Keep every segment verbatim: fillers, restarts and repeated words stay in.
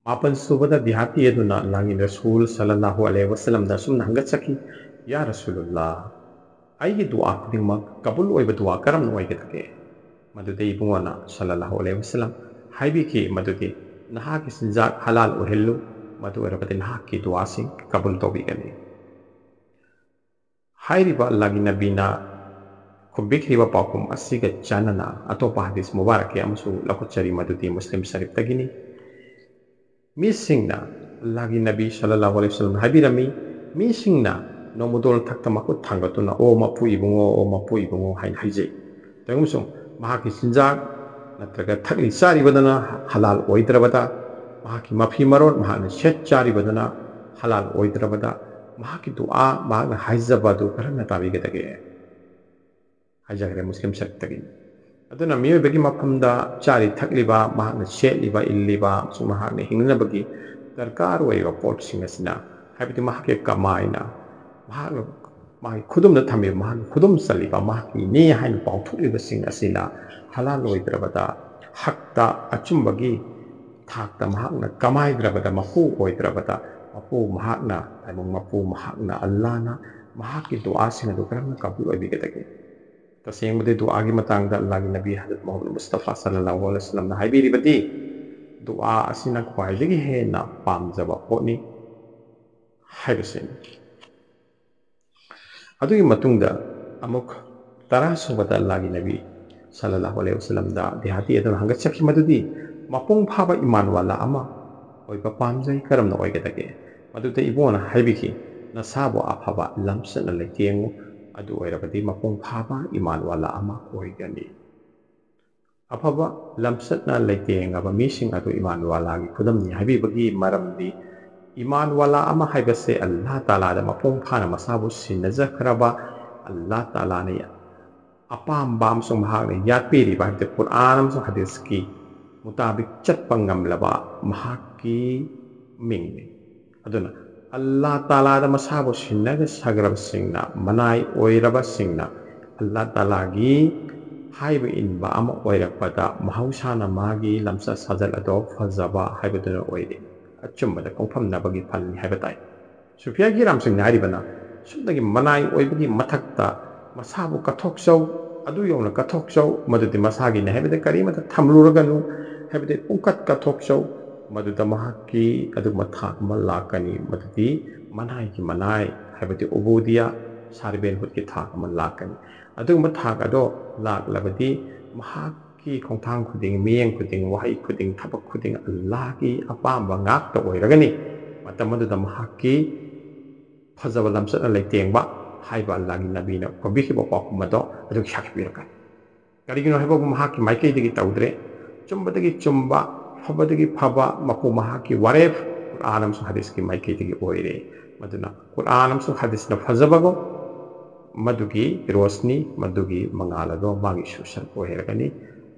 ꯃꯥꯄꯟ ꯁꯨꯕꯗ ꯗꯤꯍꯥꯇꯤ ꯑꯗꯨꯅ ꯂꯥꯡꯒꯤ ꯔꯁꯨꯜ ꯁꯜꯂꯜꯂꯥꯍꯨ ꯑꯂꯩꯍꯤ ꯋꯥꯁꯜꯂꯝꯗ ꯑꯁꯨꯝꯅ ꯍꯪꯒꯠꯆꯈꯤ, "ꯌꯥ ꯔꯁꯨꯂꯨꯜꯂꯥ, ꯑꯩꯒꯤ ꯗꯨꯋꯥ ꯈꯨꯗꯤꯡꯃꯛ ꯀꯕꯨꯜ ꯑꯣꯏꯕ ꯗꯨꯋꯥ ꯀꯔꯝꯅ ꯑꯣꯏꯒꯗꯒꯦ?" ꯃꯗꯨꯗ ꯏꯕꯨꯡꯉꯣꯅ ꯁꯜꯂꯜꯂꯥꯍꯨ ꯑꯂꯩꯍꯤ ꯋꯥꯁꯜꯂꯝ ꯍꯥꯏꯕꯤꯈꯤ ꯃꯗꯨꯗꯤ, "ꯅꯍꯥꯛꯀꯤ ꯆꯤꯟꯖꯥꯛ ꯍꯂꯥꯜ ꯑꯣꯏꯍꯜꯂꯨ, ꯃꯗꯨ ꯑꯣꯏꯔꯕꯗꯤ ꯅꯍꯥꯛꯀꯤ ꯗꯨꯋꯥꯁꯤꯡ ꯀꯕꯨꯜ ꯇꯧꯕꯤꯒꯅꯤ"꯫ ꯍꯥꯏꯔꯤꯕ ꯑꯜꯂꯥꯍꯒꯤ ꯅꯕꯤꯅ ꯈꯨꯝꯕꯤꯈꯤꯕ ꯄꯥꯎꯈꯨꯝ ꯑꯁꯤꯒ ꯆꯥꯟꯅꯅ ꯑꯇꯣꯞꯄ ꯍꯗꯤꯁ ꯃꯨꯕꯥꯔꯛ ꯀꯌꯥ ꯑꯃꯁꯨ ꯂꯧꯈꯠꯆꯔꯤ, ꯃꯗꯨꯗꯤ ꯃꯨꯁꯂꯤꯝ ꯁꯔꯤꯐꯇꯒꯤꯅꯤ꯫ ꯃꯤꯁꯤꯡꯅ, ꯑꯜꯂꯥꯍꯒꯤ ꯅꯕꯤ ꯁꯜꯂꯜꯂꯥꯍꯨ ꯑꯂꯩꯍꯤ ꯋꯥꯁꯜꯂꯝꯅ ꯍꯥꯏꯕꯤꯔꯝꯃꯤ, ꯃꯤꯁꯤꯡꯅ ꯅꯣꯡꯃꯗꯣꯜ ꯊꯛꯇ ꯃꯈꯨꯠ ꯊꯥꯡꯒꯠꯇꯨꯅ, "ꯑꯣ ꯃꯄꯨ ꯏꯕꯨꯡꯉꯣ, ꯑꯣ ꯃꯄꯨ ꯏꯕꯨꯡꯉꯣ" ꯍꯥꯏꯅ ꯍꯥꯏꯖꯩ꯫ ꯇꯧꯏꯒꯨꯝꯕꯁꯨꯡ ꯃꯍꯥꯛꯀꯤ ꯆꯤꯟꯖꯥꯛ ꯅꯠꯇ꯭ꯔꯒ ꯊꯛꯂꯤ ꯆꯥꯔꯤꯕꯗꯨꯅ ꯍꯂꯥꯜ ꯑꯣꯏꯗ꯭ꯔꯕꯗ, ꯃꯍꯥꯛꯀꯤ ꯃꯐꯤ ꯃꯔꯣꯟ ꯃꯍꯥꯛꯅ ꯁꯦꯠ ꯆꯥꯔꯤꯕꯗꯨꯅ ꯍꯂꯥꯜ ꯑꯣꯏꯗ꯭ꯔꯕꯗ, ꯃꯍꯥꯛꯀꯤ ꯗꯨꯋꯥ ꯃꯍꯥꯛꯅ ꯍꯥꯏꯖꯕ ꯑꯗꯨ ꯀꯔꯝꯅ ꯇꯥꯕꯤꯒꯗꯒꯦ? ꯍꯥꯏꯖꯈ꯭ꯔꯦ, ꯃꯨꯁꯂꯤꯝ ꯁꯔꯤꯐꯇꯒꯤ꯫ ꯑꯗꯨꯅ ꯃꯤꯑꯣꯏꯕꯒꯤ ꯃꯐꯝꯗ ꯆꯥꯔꯤ ꯊꯛꯂꯤꯕ, ꯃꯍꯥꯛꯅ ꯁꯦꯠꯂꯤꯕ ꯏꯜꯂꯤꯕ ꯑꯃꯁꯨꯡ ꯃꯍꯥꯛꯅ ꯍꯤꯡꯅꯅꯕꯒꯤ ꯗꯔꯀꯥꯔ ꯑꯣꯏꯔꯤꯕ ꯄꯣꯠꯁꯤꯡ ꯑꯁꯤꯅ, ꯍꯥꯏꯕꯗꯤ ꯃꯍꯥꯛꯀꯤ ꯀꯃꯥꯏꯅ, ꯃꯍꯥꯛꯅ ꯃꯥꯒꯤ ꯈꯨꯗꯨꯝꯗ ꯊꯝꯂꯤꯕ, ꯃꯍꯥꯛꯀꯤ ꯈꯨꯗꯨꯝ ꯆꯜꯂꯤꯕ, ꯃꯍꯥꯛꯀꯤꯅꯤ ꯍꯥꯏꯅ ꯄꯥꯎꯊꯣꯛꯂꯤꯕꯁꯤꯡ ꯑꯁꯤꯅ ꯍꯂꯥꯜ ꯑꯣꯏꯗ꯭ꯔꯕꯗ, ꯍꯛꯇ, ꯑꯆꯨꯝꯕꯒꯤ ꯊꯥꯛꯇ ꯃꯍꯥꯛꯅ ꯀꯃꯥꯏꯗ꯭ꯔꯕꯗ, ꯃꯄꯨ ꯑꯣꯏꯗ꯭ꯔꯕꯗ, ꯃꯄꯨ ꯃꯍꯥꯛꯅ, ꯇꯥꯏꯕꯪ ꯃꯄꯨ ꯃꯍꯥꯛꯅ, ꯑꯜꯂꯥꯅ ꯃꯍꯥꯛꯀꯤ ꯗꯨꯋꯥꯁꯤꯡ ꯑꯗꯨ ꯀꯔꯝꯅ ꯀꯕꯨꯜ ꯑꯣꯏꯕꯤꯒꯗꯒꯦ? ꯇꯁꯦꯡꯕꯗꯤ ꯗꯨꯋꯥꯒꯤ ꯃꯇꯥꯡꯗ ꯑꯜꯂꯥꯍꯒꯤ ꯅꯕꯤ ꯍꯖꯔꯠ ꯃꯨꯍꯝꯃꯗ ꯃꯨꯁꯇꯐꯥ ꯁꯜꯂꯜꯂꯥꯍꯨ ꯑꯂꯩꯍꯤ ꯋꯥꯁꯜꯂꯝꯅ ꯍꯥꯏꯕꯤꯔꯤꯕꯗꯤ, ꯗꯨꯋꯥ ꯑꯁꯤꯅ ꯈ꯭ꯋꯥꯏꯗꯒꯤ ꯍꯦꯟꯅ ꯄꯥꯝꯖꯕ ꯄꯣꯠꯅꯤ ꯍꯥꯏꯕꯁꯤꯅꯤ꯫ ꯑꯗꯨꯒꯤ ꯃꯇꯨꯡꯗ ꯑꯃꯨꯛ ꯇꯔꯥ ꯁꯨꯕꯗ ꯑꯜꯂꯥꯍꯒꯤ ꯅꯕꯤ ꯁꯜꯂꯜꯂꯥꯍꯨ ꯑꯂꯩꯍꯤ ꯋꯥꯁꯜꯂꯝꯗ ꯗꯤꯍꯥꯇꯤ ꯑꯗꯨꯅ ꯍꯪꯒꯠꯆꯈꯤ ꯃꯗꯨꯗꯤ, "ꯃꯄꯨꯡ ꯐꯥꯕ ꯏꯃꯥꯟ ꯋꯥꯂꯥ ꯑꯃ ꯑꯣꯏꯕ ꯄꯥꯝꯖꯩ, ꯀꯔꯝꯅ ꯑꯣꯏꯒꯗꯒꯦ?" ꯃꯗꯨꯗ ꯏꯕꯨꯡꯉꯣꯅ ꯍꯥꯏꯕꯤꯈꯤ, "ꯅꯁꯥꯕꯨ ꯑꯐꯕ ꯂꯝꯆꯠꯅ ꯂꯩꯇꯦꯡꯉꯨ, ꯑꯗꯨ ꯑꯣꯏꯔꯕꯗꯤ ꯃꯄꯨꯡ ꯐꯥꯕ ꯏꯃꯥꯟ ꯋꯥꯂꯥ ꯑꯃ ꯑꯣꯏꯒꯅꯤ"꯫ ꯑꯐꯕ ꯂꯝꯆꯠꯅ ꯂꯩꯇꯦꯡꯉꯕ ꯃꯤꯁꯤꯡ ꯑꯗꯨ ꯏꯃꯥꯟ ꯋꯥꯂꯥꯒꯤ ꯈꯨꯗꯝꯅꯤ ꯍꯥꯏꯕꯤꯕꯒꯤ ꯃꯔꯝꯗꯤ, ꯏꯃꯥꯟ ꯋꯥꯂꯥ ꯑꯃ ꯍꯥꯏꯕꯁꯦ ꯑꯜꯂꯥꯍ ꯇꯥꯂꯥꯗ ꯃꯄꯨꯡ ꯐꯥꯅ ꯃꯁꯥꯕꯨ ꯁꯤꯟꯅꯖꯈ꯭ꯔꯕ, ꯑꯜꯂꯥꯍ ꯇꯥꯂꯥꯅ ꯑꯄꯥꯝꯕ ꯑꯃꯁꯨꯡ ꯃꯍꯥꯛꯅ ꯌꯥꯠꯄꯤꯔꯤꯕ, ꯍꯥꯏꯕꯗꯤ ꯀꯨꯔꯑꯥꯟ ꯑꯃꯁꯨꯡ ꯍꯗꯤꯁꯀꯤ ꯃꯨꯇꯥꯕꯤꯛ ꯆꯠꯄ ꯉꯝꯂꯕ ꯃꯍꯥꯛꯀꯤ ꯃꯤꯡꯅꯤ꯫ ꯑꯗꯨꯅ ꯑꯜꯂꯥꯍ ꯇꯥꯂꯥꯗ ꯃꯁꯥꯕꯨ ꯁꯤꯟꯅꯒ ꯁꯥꯈ꯭ꯔꯕꯁꯤꯡꯅ, ꯃꯅꯥꯏ ꯑꯣꯏꯔꯕꯁꯤꯡꯅ ꯑꯜꯂꯥꯍ ꯇꯥꯂꯥꯒꯤ ꯍꯥꯏꯕ ꯏꯟꯕ ꯑꯃ ꯑꯣꯏꯔꯛꯄꯗ ꯃꯍꯧꯁꯥꯅ ꯃꯥꯒꯤ ꯂꯝꯆꯠ ꯁꯥꯖꯠ ꯑꯗꯣ ꯐꯖꯕ ꯍꯥꯏꯕꯗꯨꯅ ꯑꯣꯏꯔꯦ꯫ ꯑꯆꯨꯝꯕꯗ ꯀꯣꯡꯐꯝꯅꯕꯒꯤ ꯐꯜꯅꯤ ꯍꯥꯏꯕ ꯇꯥꯏ꯫ ꯁꯨꯐꯤꯌꯥ ꯒꯤꯔꯥꯝꯁꯤꯡꯅ ꯍꯥꯏꯔꯤꯕꯅ ꯁꯨꯞꯅꯒꯤ ꯃꯅꯥꯏ ꯑꯣꯏꯕꯒꯤ ꯃꯊꯛꯇ ꯃꯁꯥꯕꯨ ꯀꯠꯊꯣꯛꯆꯧ, ꯑꯗꯨ ꯌꯧꯅ ꯀꯠꯊꯣꯛꯆꯧ, ꯃꯗꯨꯗꯤ ꯃꯁꯥꯒꯤꯅꯤ ꯍꯥꯏꯕꯗꯤ ꯀꯔꯤꯃꯠꯇ ꯊꯝꯂꯨꯔꯒꯅꯨ ꯍꯥꯏꯕꯗꯤ ꯄꯨꯡꯀꯠ ꯀꯠꯊꯣꯛꯆꯧ, ꯃꯗꯨꯗ ꯃꯍꯥꯛꯀꯤ ꯑꯗꯨꯒꯨꯝꯕ ꯊꯥꯛ ꯑꯃ ꯂꯥꯛꯀꯅꯤ꯫ ꯃꯗꯨꯗꯤ ꯃꯅꯥꯏꯒꯤ ꯃꯅꯥꯏ ꯍꯥꯏꯕꯗꯤ ꯎꯕꯨꯗꯤꯌꯥ, ꯁꯥꯔꯕꯦꯟꯍꯨꯠꯀꯤ ꯊꯥꯛ ꯑꯃ ꯂꯥꯛꯀꯅꯤ꯫ ꯑꯗꯨꯒꯨꯝꯕ ꯊꯥꯛ ꯑꯗꯣ ꯂꯥꯛꯂꯕꯗꯤ ꯃꯍꯥꯛꯀꯤ ꯈꯣꯡꯊꯥꯡ ꯈꯨꯗꯤꯡ, ꯃꯤꯠꯌꯦꯡ ꯈꯨꯗꯤꯡ, ꯋꯥꯍꯩ ꯈꯨꯗꯤꯡ, ꯊꯕꯛ ꯈꯨꯗꯤꯡ ꯑꯜꯂꯥꯍꯒꯤ ꯑꯄꯥꯝꯕ ꯉꯥꯛꯇ ꯑꯣꯏꯔꯒꯅꯤ꯫ ꯃꯇꯝ ꯑꯗꯨꯗ ꯃꯍꯥꯛꯀꯤ ꯐꯖꯕ ꯂꯝꯆꯠꯅ ꯂꯩꯇꯦꯡꯕ ꯍꯥꯏꯕ ꯑꯜꯂꯥꯍꯒꯤ ꯅꯕꯤꯅ ꯐꯣꯡꯕꯤꯈꯤꯕ ꯄꯥꯎꯈꯨꯝ ꯑꯗꯣ ꯑꯗꯨ ꯁꯥꯈꯤꯕꯤꯔꯛꯀꯅꯤ꯫ ꯀꯔꯤꯒꯤꯅꯣ ꯍꯥꯏꯕꯕꯨ ꯃꯍꯥꯛꯀꯤ ꯃꯥꯏꯀꯩꯗꯒꯤ ꯇꯧꯗ꯭ꯔꯦ꯫ ꯆꯨꯝꯕꯗꯒꯤ ꯆꯨꯝꯕ, ꯐꯕꯗꯒꯤ ꯐꯕ, ꯃꯄꯨ ꯃꯍꯥꯛꯀꯤ ꯋꯥꯔꯦꯞ ꯀꯨꯔꯥꯟ ꯑꯃꯁꯨꯡ ꯍꯗꯤꯁꯀꯤ ꯃꯥꯏꯀꯩꯗꯒꯤ ꯑꯣꯏꯔꯦ꯫ ꯃꯗꯨꯅ ꯀꯨꯔꯥꯟ ꯑꯃꯁꯨꯡ ꯍꯗꯤꯁꯅ ꯐꯖꯕꯒꯨꯝ, ꯃꯗꯨꯒꯤ ꯔꯣꯁꯅꯤ, ꯃꯗꯨꯒꯤ ꯃꯉꯥꯜ ꯑꯗꯣ ꯃꯥꯒꯤ ꯏꯁꯨꯁꯟ ꯑꯣꯏꯔꯒꯅꯤ,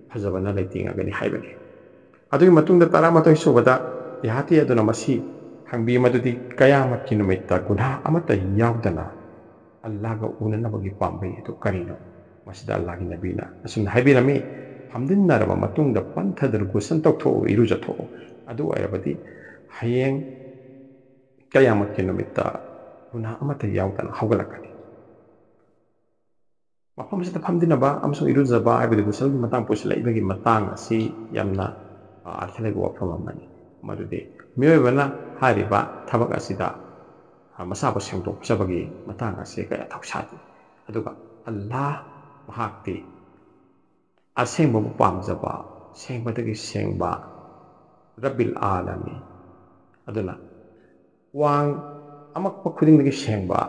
ꯐꯖꯕꯅ ꯂꯩꯇꯦꯡꯉꯒꯅꯤ ꯍꯥꯏꯕꯅꯤ꯫ ꯑꯗꯨꯒꯤ ꯃꯇꯨꯡꯗ ꯇꯔꯥꯃꯥꯊꯣꯏ ꯁꯨꯕꯗ ꯗꯤꯍꯥꯇꯤ ꯑꯗꯨꯅ ꯃꯁꯤ ꯍꯪꯕꯤ ꯃꯗꯨꯗꯤ ꯀꯌꯥꯃꯠꯀꯤ ꯅꯨꯃꯤꯠꯇ ꯒꯨꯅꯥꯍ ꯑꯃꯠꯇ ꯌꯥꯎꯗꯅ ꯑꯜꯂꯥꯍꯒ ꯎꯅꯅꯕꯒꯤ ꯄꯥꯝꯕꯩ ꯑꯗꯨ ꯀꯔꯤꯅꯣ? ꯃꯁꯤꯗ ꯑꯜꯂꯥꯍꯒꯤ ꯅꯕꯤꯅ ꯑꯁꯨꯝꯅ ꯍꯥꯏꯕꯤꯔꯝꯃꯤ, ꯐꯝꯖꯤꯟꯅꯔꯕ ꯃꯇꯨꯡꯗ ꯄꯟꯊꯗꯨꯅ ꯒꯨꯁꯟ ꯇꯧꯊꯣꯛꯎ, ꯏꯔꯨꯖꯊꯣꯛꯎ꯫ ꯑꯗꯨ ꯑꯣꯏꯔꯕꯗꯤ ꯍꯌꯦꯡ ꯀꯌꯥꯃꯠꯀꯤ ꯅꯨꯃꯤꯠꯇ ꯒꯨꯅꯥꯍ ꯑꯃꯠꯇ ꯌꯥꯎꯗꯅ ꯍꯧꯒꯠꯂꯛꯀꯅꯤ꯫ ꯃꯐꯝ ꯑꯁꯤꯗ ꯐꯝꯖꯤꯟꯅꯕ ꯑꯃꯁꯨꯡ ꯏꯔꯨꯖꯕ ꯍꯥꯏꯕꯗꯤ ꯒꯨꯁꯜꯒꯤ ꯃꯇꯥꯡ ꯄꯨꯁꯤꯜꯂꯛꯏꯕꯒꯤ ꯃꯇꯥꯡ ꯑꯁꯤ ꯌꯥꯝꯅ, ꯑ, ꯑꯔꯊ ꯂꯩꯕ ꯋꯥꯐꯝ ꯑꯃꯅꯤ꯫ ꯃꯗꯨꯗꯤ ꯃꯤꯑꯣꯏꯕꯅ ꯍꯥꯏꯔꯤꯕ ꯊꯕꯛ ꯑꯁꯤꯗ, ꯑ, ꯃꯁꯥꯕꯨ ꯁꯦꯡꯗꯣꯛꯆꯕꯒꯤ ꯃꯇꯥꯡ ꯑꯁꯤ ꯀꯌꯥ ꯊꯧꯁꯥꯗꯦ꯫ ꯑꯗꯨꯒ ꯑꯜꯂꯥꯍ ꯃꯍꯥꯛꯇꯤ ꯑꯁꯦꯡꯕꯕꯨ ꯄꯥꯝꯖꯕ, ꯁꯦꯡꯕꯗꯒꯤ ꯁꯦꯡꯕ ꯔꯕꯤꯜ ꯑꯥꯂꯃꯤ꯫ ꯑꯗꯨꯅ ꯋꯥꯡ ꯑꯃꯛꯄ ꯈꯨꯗꯤꯡꯗꯒꯤ ꯁꯦꯡꯕ,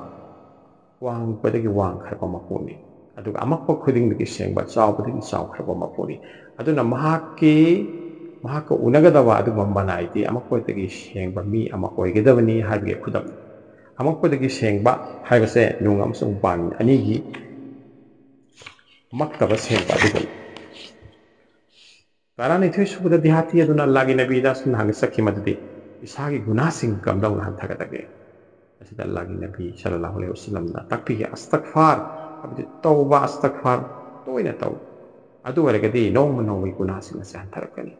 ꯋꯥꯡꯕꯗꯒꯤ ꯋꯥꯡꯈ꯭ꯔꯕ ꯃꯄꯨꯅꯤ꯫ ꯑꯗꯨꯒ ꯑꯃꯛꯄ ꯈꯨꯗꯤꯡꯗꯒꯤ ꯁꯦꯡꯕ, ꯆꯥꯎꯕꯗꯒꯤ ꯆꯥꯎꯈ꯭ꯔꯕ ꯃꯄꯨꯅꯤ꯫ ꯑꯗꯨꯅ ꯃꯍꯥꯛꯀꯤ, ꯃꯍꯥꯛꯀ ꯎꯅꯒꯗꯕ ꯑꯗꯨꯒꯨꯝꯕ ꯃꯅꯥꯏꯗꯤ ꯑꯃꯛꯄꯗꯒꯤ ꯁꯦꯡꯕ ꯃꯤ ꯑꯃ ꯑꯣꯏꯒꯗꯕꯅꯤ ꯍꯥꯏꯕꯒꯤ ꯈꯨꯗꯝ꯫ ꯑꯃꯛꯄꯗꯒꯤ ꯁꯦꯡꯕ ꯍꯥꯏꯕꯁꯦ ꯅꯨꯡ ꯑꯃꯁꯨꯡ ꯄꯥꯟ ꯑꯅꯤꯒꯤ ꯃꯛꯇꯕ ꯁꯦꯡꯕ ꯑꯗꯨꯒꯨꯝ꯫ ꯇꯔꯥꯅꯤꯊꯣꯏ ꯁꯨꯕꯗ ꯗꯤꯍꯥꯇꯤ ꯑꯗꯨꯅ ꯑꯜꯂꯥꯍꯒꯤ ꯅꯕꯤꯗ ꯑꯁꯨꯝꯅ ꯍꯪꯆꯠꯈꯤ ꯃꯗꯨꯗꯤ, ꯏꯁꯥꯒꯤ ꯒꯨꯅꯥꯁꯤꯡ ꯀꯝꯗꯧꯅ ꯍꯟꯊꯒꯗꯒꯦ? ꯑꯁꯤꯗ ꯑꯜꯂꯥꯍꯒꯤ ꯅꯕꯤ ꯁꯜꯂꯜꯂꯥꯍꯨ ꯑꯂꯩꯍꯤ ꯋꯁꯜꯂꯝꯅ ꯇꯥꯛꯄꯤꯈꯤ, ꯑꯁꯇꯒꯐꯥꯔ ꯍꯥꯏꯕꯗꯤ ꯇꯧꯕ, ꯑꯁꯇꯒꯐꯥꯔ ꯇꯣꯏꯅ ꯇꯧ꯫ ꯑꯗꯨ ꯑꯣꯏꯔꯒꯗꯤ ꯅꯣꯡꯃ ꯅꯣꯡꯃꯒꯤ ꯒꯨꯅꯥꯁꯤꯡ ꯑꯁꯤ ꯍꯟꯊꯔꯛꯀꯅꯤ꯫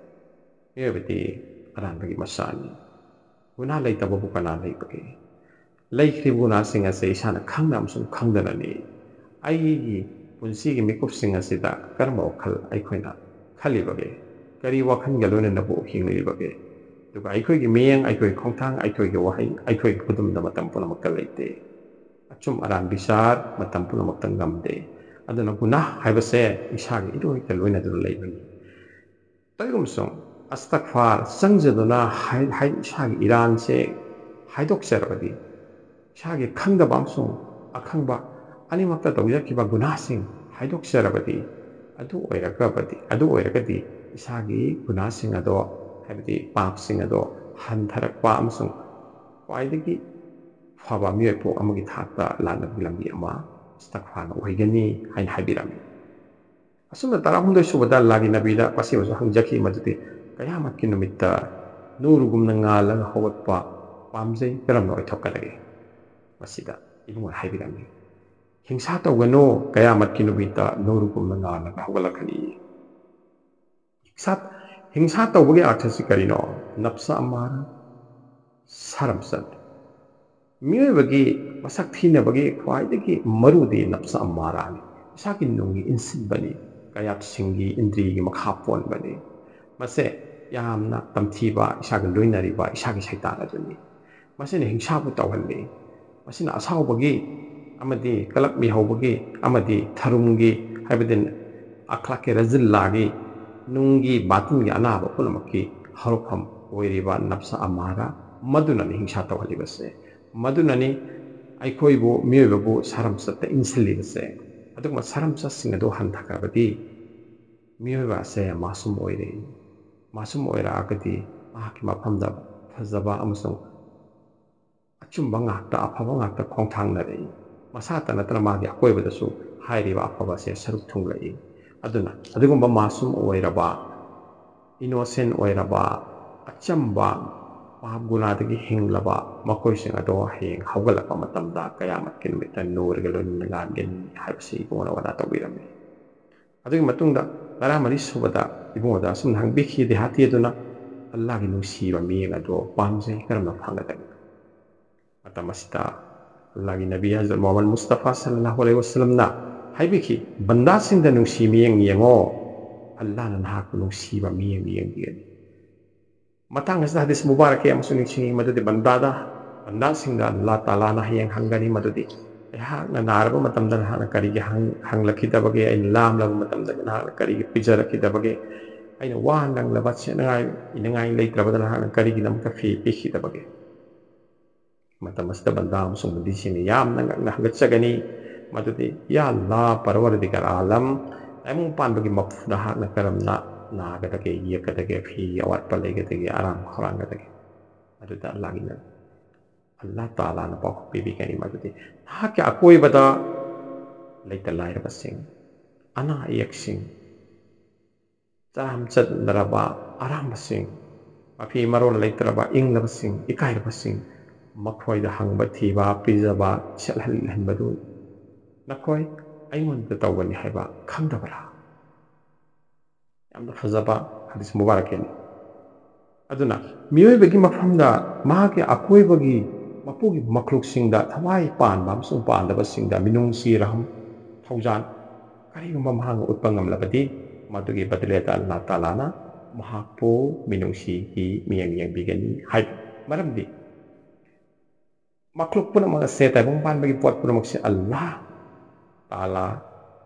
ꯃꯤꯑꯣꯏꯕꯗꯤ ꯑꯔꯥꯟꯕꯒꯤ ꯃꯆꯥꯅꯤ꯫ ꯒꯨꯅꯥ ꯂꯩꯇꯕꯕꯨ ꯀꯅꯥ ꯂꯩꯕꯒꯦ? ꯂꯩꯈ꯭ꯔꯤꯕ ꯒꯨꯅꯥꯁꯤꯡ ꯑꯁꯤ ꯏꯁꯥꯅ ꯈꯪꯅ ꯑꯃꯁꯨꯡ ꯈꯪꯗꯅꯅꯤ꯫ ꯑꯩꯒꯤ ꯄꯨꯟꯁꯤꯒꯤ ꯃꯤꯀꯨꯞꯁꯤꯡ ꯑꯁꯤꯗ ꯀꯔꯝꯕ ꯋꯥꯈꯜ ꯑꯩꯈꯣꯏꯅ ꯈꯜꯂꯤꯕꯒꯦ? ꯀꯔꯤ ꯋꯥꯈꯜꯒ ꯂꯣꯏꯅꯅꯕꯨ ꯍꯤꯡꯂꯤꯕꯒꯦ? ꯑꯗꯨꯒ ꯑꯩꯈꯣꯏꯒꯤ ꯃꯤꯠꯌꯦꯡ, ꯑꯩꯈꯣꯏꯒꯤ ꯈꯣꯡꯊꯥꯡ, ꯑꯩꯈꯣꯏꯒꯤ ꯋꯥꯍꯩ, ꯑꯩꯈꯣꯏꯒꯤ ꯈꯨꯗꯨꯝꯗ ꯃꯇꯝ ꯄꯨꯝꯅꯃꯛꯇ ꯂꯩꯇꯦ꯫ ꯑꯆꯨꯝ ꯑꯔꯥꯟ ꯕꯤꯆꯥꯔ ꯃꯇꯝ ꯄꯨꯝꯅꯃꯛꯇ ꯉꯝꯗꯦ꯫ ꯑꯗꯨꯅ ꯒꯨꯅꯥ ꯍꯥꯏꯕꯁꯦ ꯏꯁꯥꯒꯤ ꯏꯔꯣꯏꯒ ꯂꯣꯏꯅꯗꯨꯅ ꯂꯩꯕꯅꯤ꯫ ꯇꯧꯏꯒꯨꯝꯕꯁꯨꯡ ꯑꯁꯇꯛꯐꯥꯔ ꯆꯪꯖꯗꯨꯅ ꯍꯥꯏ-, ꯍꯥꯏ-, ꯏꯁꯥꯒꯤ ꯏꯔꯥꯟꯁꯦ ꯍꯥꯏꯗꯣꯛꯆꯔꯕꯗꯤ, ꯏꯁꯥꯒꯤ ꯈꯪꯗꯕ ꯑꯃꯁꯨꯡ ꯑꯈꯪꯕ ꯑꯅꯤꯃꯛꯇ ꯇꯧꯖꯈꯤꯕ ꯒꯨꯅꯥꯁꯤꯡ ꯍꯥꯏꯗꯣꯛꯆꯔꯕꯗꯤ, ꯑꯗꯨ ꯑꯣꯏꯔꯒꯕꯗꯤ, ꯑꯗꯨ ꯑꯣꯏꯔꯒꯗꯤ ꯏꯁꯥꯒꯤ ꯒꯨꯅꯥꯁꯤꯡ ꯑꯗꯣ, ꯍꯥꯏꯕꯗꯤ ꯄꯥꯞꯁꯤꯡ ꯑꯗꯣ ꯍꯟꯊꯔꯛꯄ ꯑꯃꯁꯨꯡ ꯈ꯭ꯋꯥꯏꯗꯒꯤ ꯐꯕ ꯃꯤꯑꯣꯏ ꯄꯣꯛ ꯑꯃꯒꯤ ꯊꯥꯛꯇ ꯂꯥꯛꯅꯕꯒꯤ ꯂꯝꯕꯤ ꯑꯃ ꯑꯁꯇꯛꯐꯥꯔꯅ ꯑꯣꯏꯒꯅꯤ ꯍꯥꯏꯅ ꯍꯥꯏꯕꯤꯔꯝꯃꯤ꯫ ꯑꯁꯨꯝꯅ ꯇꯔꯥꯍꯨꯝꯗꯣꯏ ꯁꯨꯕꯗ ꯑꯜꯂꯥꯒꯤ ꯅꯕꯤꯗ ꯃꯁꯤꯃꯁꯨ ꯍꯪꯖꯈꯤ ꯃꯗꯨꯗꯤ, ꯀꯌꯥꯃꯠꯀꯤ ꯅꯨꯃꯤꯠꯇ ꯅꯨꯔꯒꯨꯝꯅ ꯉꯥꯜꯂꯒ ꯍꯧꯒꯠꯄ ꯄꯥꯝꯖꯩ ꯀꯔꯝꯅ ꯑꯣꯏꯊꯣꯛꯀꯗꯒꯦ? ꯃꯁꯤꯗ ꯏꯕꯨꯡꯉꯣꯅ ꯍꯥꯏꯕꯤꯔꯝꯃꯤ, ꯍꯤꯡꯁꯥ ꯇꯧꯒꯅꯨ, ꯀꯌꯥꯃꯠꯀꯤ ꯅꯨꯃꯤꯠꯇ ꯅꯨꯔꯒꯨꯝꯅ ꯉꯥꯜꯂꯒ ꯍꯧꯒꯠꯂꯛꯀꯅꯤ꯫ ꯍꯤꯡꯁꯥ, ꯍꯤꯡꯁꯥ ꯇꯧꯕꯒꯤ ꯑꯔꯊꯁꯤ ꯀꯔꯤꯅꯣ? ꯅꯞꯁ ꯑꯃꯥꯔ, ꯁꯔꯝꯁꯠ꯫ ꯃꯤꯑꯣꯏꯕꯒꯤ ꯃꯁꯛ ꯊꯤꯅꯕꯒꯤ ꯈ꯭ꯋꯥꯏꯗꯒꯤ ꯃꯔꯨꯗꯤ ꯅꯞꯁ ꯑꯃꯥꯔꯥꯅꯤ꯫ ꯏꯁꯥꯒꯤ ꯅꯨꯡꯒꯤ ꯏꯟꯁꯤꯟꯕꯅꯤ꯫ ꯀꯌꯥꯠꯁꯤꯡꯒꯤ ꯏꯟꯗ꯭ꯔꯤꯒꯤ ꯃꯈꯥ ꯄꯣꯟꯕꯅꯤ꯫ ꯃꯁꯦ ꯌꯥꯝꯅ ꯇꯝꯊꯤꯕ, ꯏꯁꯥꯒ ꯂꯣꯏꯅꯔꯤꯕ ꯏꯁꯥꯒꯤ ꯁꯩꯇꯥꯟ ꯑꯗꯨꯅꯤ꯫ ꯃꯁꯤꯅ ꯍꯤꯡꯁꯥꯕꯨ ꯇꯧꯍꯜꯂꯤ꯫ ꯃꯁꯤꯅ ꯑꯁꯥꯎꯕꯒꯤ ꯑꯃꯗꯤ ꯀꯂꯛ ꯃꯤꯍꯧꯕꯒꯤ ꯑꯃꯗꯤ ꯊꯔꯨꯝꯒꯤ, ꯍꯥꯏꯕꯗꯤ ꯑꯈ꯭ꯂꯥꯛꯀꯤ ꯔꯖꯤꯜꯂꯥꯒꯤ, ꯅꯨꯡꯒꯤ ꯕꯥꯇꯤꯟꯒꯤ ꯑꯅꯥꯕ ꯄꯨꯝꯅꯃꯛꯀꯤ ꯍꯧꯔꯛꯐꯝ ꯑꯣꯏꯔꯤꯕ ꯅꯞꯁ ꯑꯃꯥꯔꯥ, ꯃꯗꯨꯅꯅꯤ ꯍꯤꯡꯁꯥ ꯇꯧꯍꯜꯂꯤꯕꯁꯦ꯫ ꯃꯗꯨꯅꯅꯤ ꯑꯩꯈꯣꯏꯕꯨ, ꯃꯤꯑꯣꯏꯕꯕꯨ ꯁꯔꯝꯆꯠꯇ ꯏꯟꯁꯤꯜꯂꯤꯕꯁꯦ꯫ ꯑꯗꯨꯒꯨꯝꯕ ꯁꯔꯝꯆꯠꯁꯤꯡ ꯑꯗꯨ ꯍꯟꯊꯈ꯭ꯔꯕꯗꯤ ꯃꯤꯑꯣꯏꯕ ꯑꯁꯦ ꯃꯥꯁꯨꯝ ꯑꯣꯏꯔꯦ꯫ ꯃꯥꯁꯨꯝ ꯑꯣꯏꯔꯛꯑꯒꯗꯤ ꯃꯍꯥꯛꯀꯤ ꯃꯐꯝꯗ ꯐꯖꯕ ꯑꯃꯁꯨꯡ ꯑꯆꯨꯝꯕ ꯉꯥꯛꯇ, ꯑꯐꯕ ꯉꯥꯛꯇ ꯈꯣꯡꯊꯥꯡꯅꯔꯛꯏ꯫ ꯃꯁꯥꯇ ꯅꯠꯇꯅ ꯃꯥꯒꯤ ꯑꯀꯣꯏꯕꯗꯁꯨ ꯍꯥꯏꯔꯤꯕ ꯑꯐꯕ ꯑꯁꯦ ꯁꯔꯨꯛ ꯊꯨꯡꯂꯛꯏ꯫ ꯑꯗꯨꯅ ꯑꯗꯨꯒꯨꯝꯕ ꯃꯥꯁꯨꯝ ꯑꯣꯏꯔꯕ, ꯏꯅꯣꯁꯦꯟ ꯑꯣꯏꯔꯕ, ꯑꯆꯝꯕ, ꯄꯥꯞ ꯒꯨꯅꯥꯗꯒꯤ ꯍꯤꯡꯂꯕ ꯃꯈꯣꯏꯁꯤꯡ ꯑꯗꯣ ꯍꯌꯦꯡ ꯍꯧꯒꯠꯂꯛꯄ ꯃꯇꯝꯗ ꯀꯌꯥꯃꯠꯀꯤ ꯅꯨꯃꯤꯠꯇ ꯅꯨꯔꯒ ꯂꯣꯏꯅꯅ ꯉꯥꯟꯒꯅꯤ ꯍꯥꯏꯕꯁꯤ ꯏꯕꯨꯡꯉꯣꯅ ꯋꯥꯗꯥ ꯇꯧꯕꯤꯔꯝꯃꯤ꯫ ꯑꯗꯨꯒꯤ ꯃꯇꯨꯡꯗ ꯇꯔꯥꯃꯔꯤ ꯁꯨꯕꯗ ꯏꯕꯨꯡꯉꯣꯗ ꯑꯁꯨꯝꯅ ꯍꯪꯕꯤꯈꯤ, ꯗꯦꯍꯥꯇꯤ ꯑꯗꯨꯅ, "ꯑꯜꯂꯥꯒꯤ ꯅꯨꯡꯁꯤꯕ ꯃꯤꯠꯌꯦꯡ ꯑꯗꯣ ꯄꯥꯝꯖꯩ, ꯀꯔꯝꯅ ꯐꯪꯒꯗꯒꯦ?" ꯃꯇꯝ ꯑꯁꯤꯗ ꯑꯜꯂꯥꯒꯤ ꯅꯕꯤ ꯍꯖꯔꯠ ꯃꯨꯍꯝꯃꯗ ꯃꯨꯁꯇꯐꯥ ꯁꯜꯂꯜꯂꯥꯍꯨ ꯑꯂꯩꯍꯤ ꯋꯁꯜꯂꯝꯅ ꯍꯥꯏꯕꯤꯈꯤ, "ꯕꯟꯗꯥꯁꯤꯡꯗ ꯅꯨꯡꯁꯤ ꯃꯤꯠꯌꯦꯡ ꯌꯦꯡꯉꯣ, ꯑꯜꯂꯥꯅ ꯅꯍꯥꯛꯄꯨ ꯅꯨꯡꯁꯤꯕ ꯃꯤꯠꯌꯦꯡ ꯌꯦꯡꯕꯤꯒꯅꯤ"꯫ ꯃꯇꯥꯡ ꯑꯁꯤꯗ ꯍꯗꯤꯁ ꯃꯨꯕꯥꯔꯛ ꯀꯌꯥ ꯑꯃꯁꯨ ꯅꯤꯡꯁꯤꯡꯏ, ꯃꯗꯨꯗꯤ ꯕꯟꯗꯥꯗ, ꯕꯟꯗꯥꯁꯤꯡꯗ ꯑꯜꯂꯥ ꯇꯥꯂꯥꯅ ꯍꯌꯦꯡ ꯍꯪꯒꯅꯤ, ꯃꯗꯨꯗꯤ, "ꯑꯩꯍꯥꯛꯅ ꯅꯥꯔꯕ ꯃꯇꯝꯗ ꯅꯍꯥꯛꯅ ꯀꯔꯤꯒꯤ ꯍꯪ-, ꯍꯪꯂꯛꯈꯤꯗꯕꯒꯦ? ꯑꯩꯅ ꯂꯥꯝꯂꯕ ꯃꯇꯝꯗ ꯅꯍꯥꯛꯅ ꯀꯔꯤꯒꯤ ꯄꯤꯖꯔꯛꯈꯤꯗꯕꯒꯦ? ꯑꯩꯅ ꯋꯥꯅ ꯂꯪꯂꯕ ꯁꯦꯠꯅꯉꯥꯏ ꯏꯅꯉꯥꯏ ꯂꯩꯇ꯭ꯔꯕꯗ ꯅꯍꯥꯛꯅ ꯀꯔꯤꯒꯤꯗꯃꯛꯇ ꯐꯤ ꯄꯤꯈꯤꯗꯕꯒꯦ?" ꯃꯇꯝ ꯑꯁꯤꯗ ꯕꯟꯗꯥ ꯑꯃꯁꯨꯡ ꯕꯟꯗꯤꯁꯤꯡꯅ ꯌꯥꯝꯅ ꯉꯛꯅ ꯍꯪꯒꯠꯆꯒꯅꯤ, ꯃꯗꯨꯗꯤ, "ꯌꯥ ꯑꯜꯂꯥ, ꯄꯔꯋꯔꯗꯤꯒꯥꯔ ꯑꯥꯂꯝ, ꯇꯥꯏꯕꯪ ꯄꯥꯟꯕꯒꯤ ꯃꯄꯨ ꯅꯍꯥꯛꯅ ꯀꯔꯝꯅ ꯅꯥꯒꯗꯒꯦ, ꯌꯦꯛꯀꯗꯒꯦ, ꯐꯤ ꯑꯋꯥꯠꯄ ꯂꯩꯒꯗꯒꯦ, ꯑꯔꯥꯝ ꯈꯧꯔꯥꯡꯒꯗꯒꯦ?" ꯑꯗꯨꯗ ꯑꯜꯂꯥꯒꯤ ꯅ-, ꯑꯜꯂꯥ ꯇꯥꯂꯥꯅ ꯄꯥꯎꯈꯨꯝ ꯄꯤꯕꯤꯒꯅꯤ, ꯃꯗꯨꯗꯤ, "ꯅꯍꯥꯛꯀꯤ ꯑꯀꯣꯏꯕꯗ ꯂꯩꯇ ꯂꯥꯏꯔꯕꯁꯤꯡ, ꯑꯅꯥ ꯑꯌꯦꯛꯁꯤꯡ, ꯆꯔꯥꯝ ꯆꯠꯅꯔꯕ ꯑꯔꯥꯝꯕꯁꯤꯡ, ꯃꯐꯤ ꯃꯔꯣꯜ ꯂꯩꯇ꯭ꯔꯕ ꯏꯪꯂꯕꯁꯤꯡ, ꯏꯀꯥꯏꯔꯕꯁꯤꯡ, ꯃꯈꯣꯏꯗ ꯍꯪꯕ ꯊꯤꯕ, ꯄꯤꯖꯕ, ꯁꯦꯠꯍꯜꯍꯟꯕꯗꯨ ꯅꯈꯣꯏ ꯑꯩꯉꯣꯟꯗ ꯇꯧꯒꯅꯤ ꯍꯥꯏꯕ ꯈꯪꯗꯕ꯭ꯔꯥ?" ꯌꯥꯝꯅ ꯐꯖꯕ ꯍꯗꯤꯁ ꯃꯨꯕꯥꯔꯛꯀꯤꯅꯤ꯫ ꯑꯗꯨꯅ ꯃꯤꯑꯣꯏꯕꯒꯤ ꯃꯐꯝꯗ ꯃꯍꯥꯛꯀꯤ ꯑꯀꯣꯏꯕꯒꯤ ꯃꯄꯨꯒꯤ ꯃꯈꯂꯨꯛꯁꯤꯡꯗ ꯊꯋꯥꯏ ꯄꯥꯟꯕ ꯑꯃꯁꯨꯡ ꯄꯥꯟꯗꯕꯁꯤꯡꯗ ꯃꯤꯅꯨꯡꯁꯤ, ꯔꯍꯝ, ꯊꯧꯖꯥꯜ ꯀꯔꯤꯒꯨꯝꯕ ꯃꯍꯥꯛꯅ ꯎꯠꯄ ꯉꯝꯂꯕꯗꯤ, ꯃꯗꯨꯒꯤ ꯕꯗꯂꯦꯗ ꯑꯜꯂꯥ ꯇꯥꯂꯥꯅ ꯃꯍꯥꯛꯄꯨ ꯃꯤꯅꯨꯡꯁꯤꯒꯤ ꯃꯤꯠꯌꯦꯡ ꯌꯦꯡꯕꯤꯒꯅꯤ ꯍꯥꯏꯕ꯫ ꯃꯔꯝꯗꯤ ꯃꯈꯂꯨꯛ ꯄꯨꯝꯅꯃꯛ ꯑꯁꯦ, ꯇꯥꯏꯕꯪ ꯄꯥꯟꯕꯒꯤ ꯄꯣꯠ ꯄꯨꯝꯅꯃꯛꯁꯦ ꯑꯜꯂꯥ ꯇꯥꯂꯥ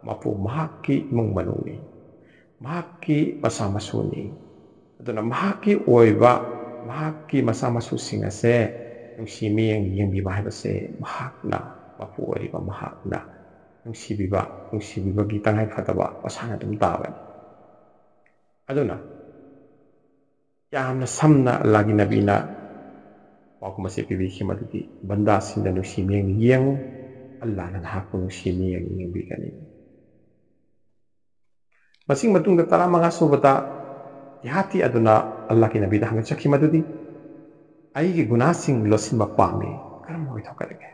ꯃꯄꯨ, ꯃꯍꯥꯛꯀꯤ ꯏꯃꯨꯡ ꯃꯅꯨꯡꯅꯤ, ꯃꯍꯥꯛꯀꯤ ꯃꯆꯥ ꯃꯁꯨꯅꯤ꯫ ꯑꯗꯨꯅ ꯃꯍꯥꯛꯀꯤ ꯑꯣꯏꯕ, ꯃꯍꯥꯛꯀꯤ ꯃꯆꯥ ꯃꯁꯨꯁꯤꯡ ꯑꯁꯦ ꯅꯨꯡꯁꯤ ꯃꯤꯠꯌꯦꯡ ꯌꯦꯡꯕꯤꯕ ꯍꯥꯏꯕꯁꯦ ꯃꯍꯥꯛꯅ, ꯃꯄꯨ ꯑꯣꯏꯔꯤꯕ ꯃꯍꯥꯛꯅ ꯅꯨꯡꯁꯤꯕꯤꯕ, ꯅꯨꯡꯁꯤꯕꯤꯕꯒꯤ ꯇꯉꯥꯏ ꯐꯗꯕ ꯃꯁꯥꯅ ꯑꯗꯨꯝ ꯇꯥꯕꯅꯤ꯫ ꯑꯗꯨꯅ ꯌꯥꯝꯅ ꯁꯝꯅ ꯑꯜꯂꯥꯒꯤ ꯅꯕꯤꯅ ꯄꯥꯎꯈꯨꯝ ꯑꯁꯤ ꯄꯤꯕꯤꯈꯤ, ꯃꯗꯨꯗꯤ, "ꯕꯟꯗꯥꯁꯤꯡꯗ ꯅꯨꯡꯁꯤ ꯃꯤꯠꯌꯦꯡ ꯌꯦꯡꯉꯨ, ꯑꯜꯂꯥꯅ ꯅꯍꯥꯛꯄꯨ ꯅꯨꯡꯁꯤ ꯃꯤꯠꯌꯦꯡ ꯌꯦꯡꯕꯤꯒꯅꯤ"꯫ ꯃꯁꯤꯒꯤ ꯃꯇꯨꯡꯗ ꯇꯔꯥꯃꯉꯥ ꯁꯨꯕꯗ ꯗꯤꯍꯥꯇꯤ ꯑꯗꯨꯅ ꯑꯜꯂꯥꯍꯒꯤ ꯅꯕꯤꯗ ꯍꯪꯒꯠꯆꯈꯤ ꯃꯗꯨꯗꯤ, "ꯑꯩꯒꯤ ꯒꯨꯅꯥꯁꯤꯡ ꯂꯣꯠꯁꯤꯟꯕ ꯄꯥꯝꯃꯤ, ꯀꯔꯝꯅ ꯑꯣꯏꯊꯣꯛꯀꯗꯒꯦ?"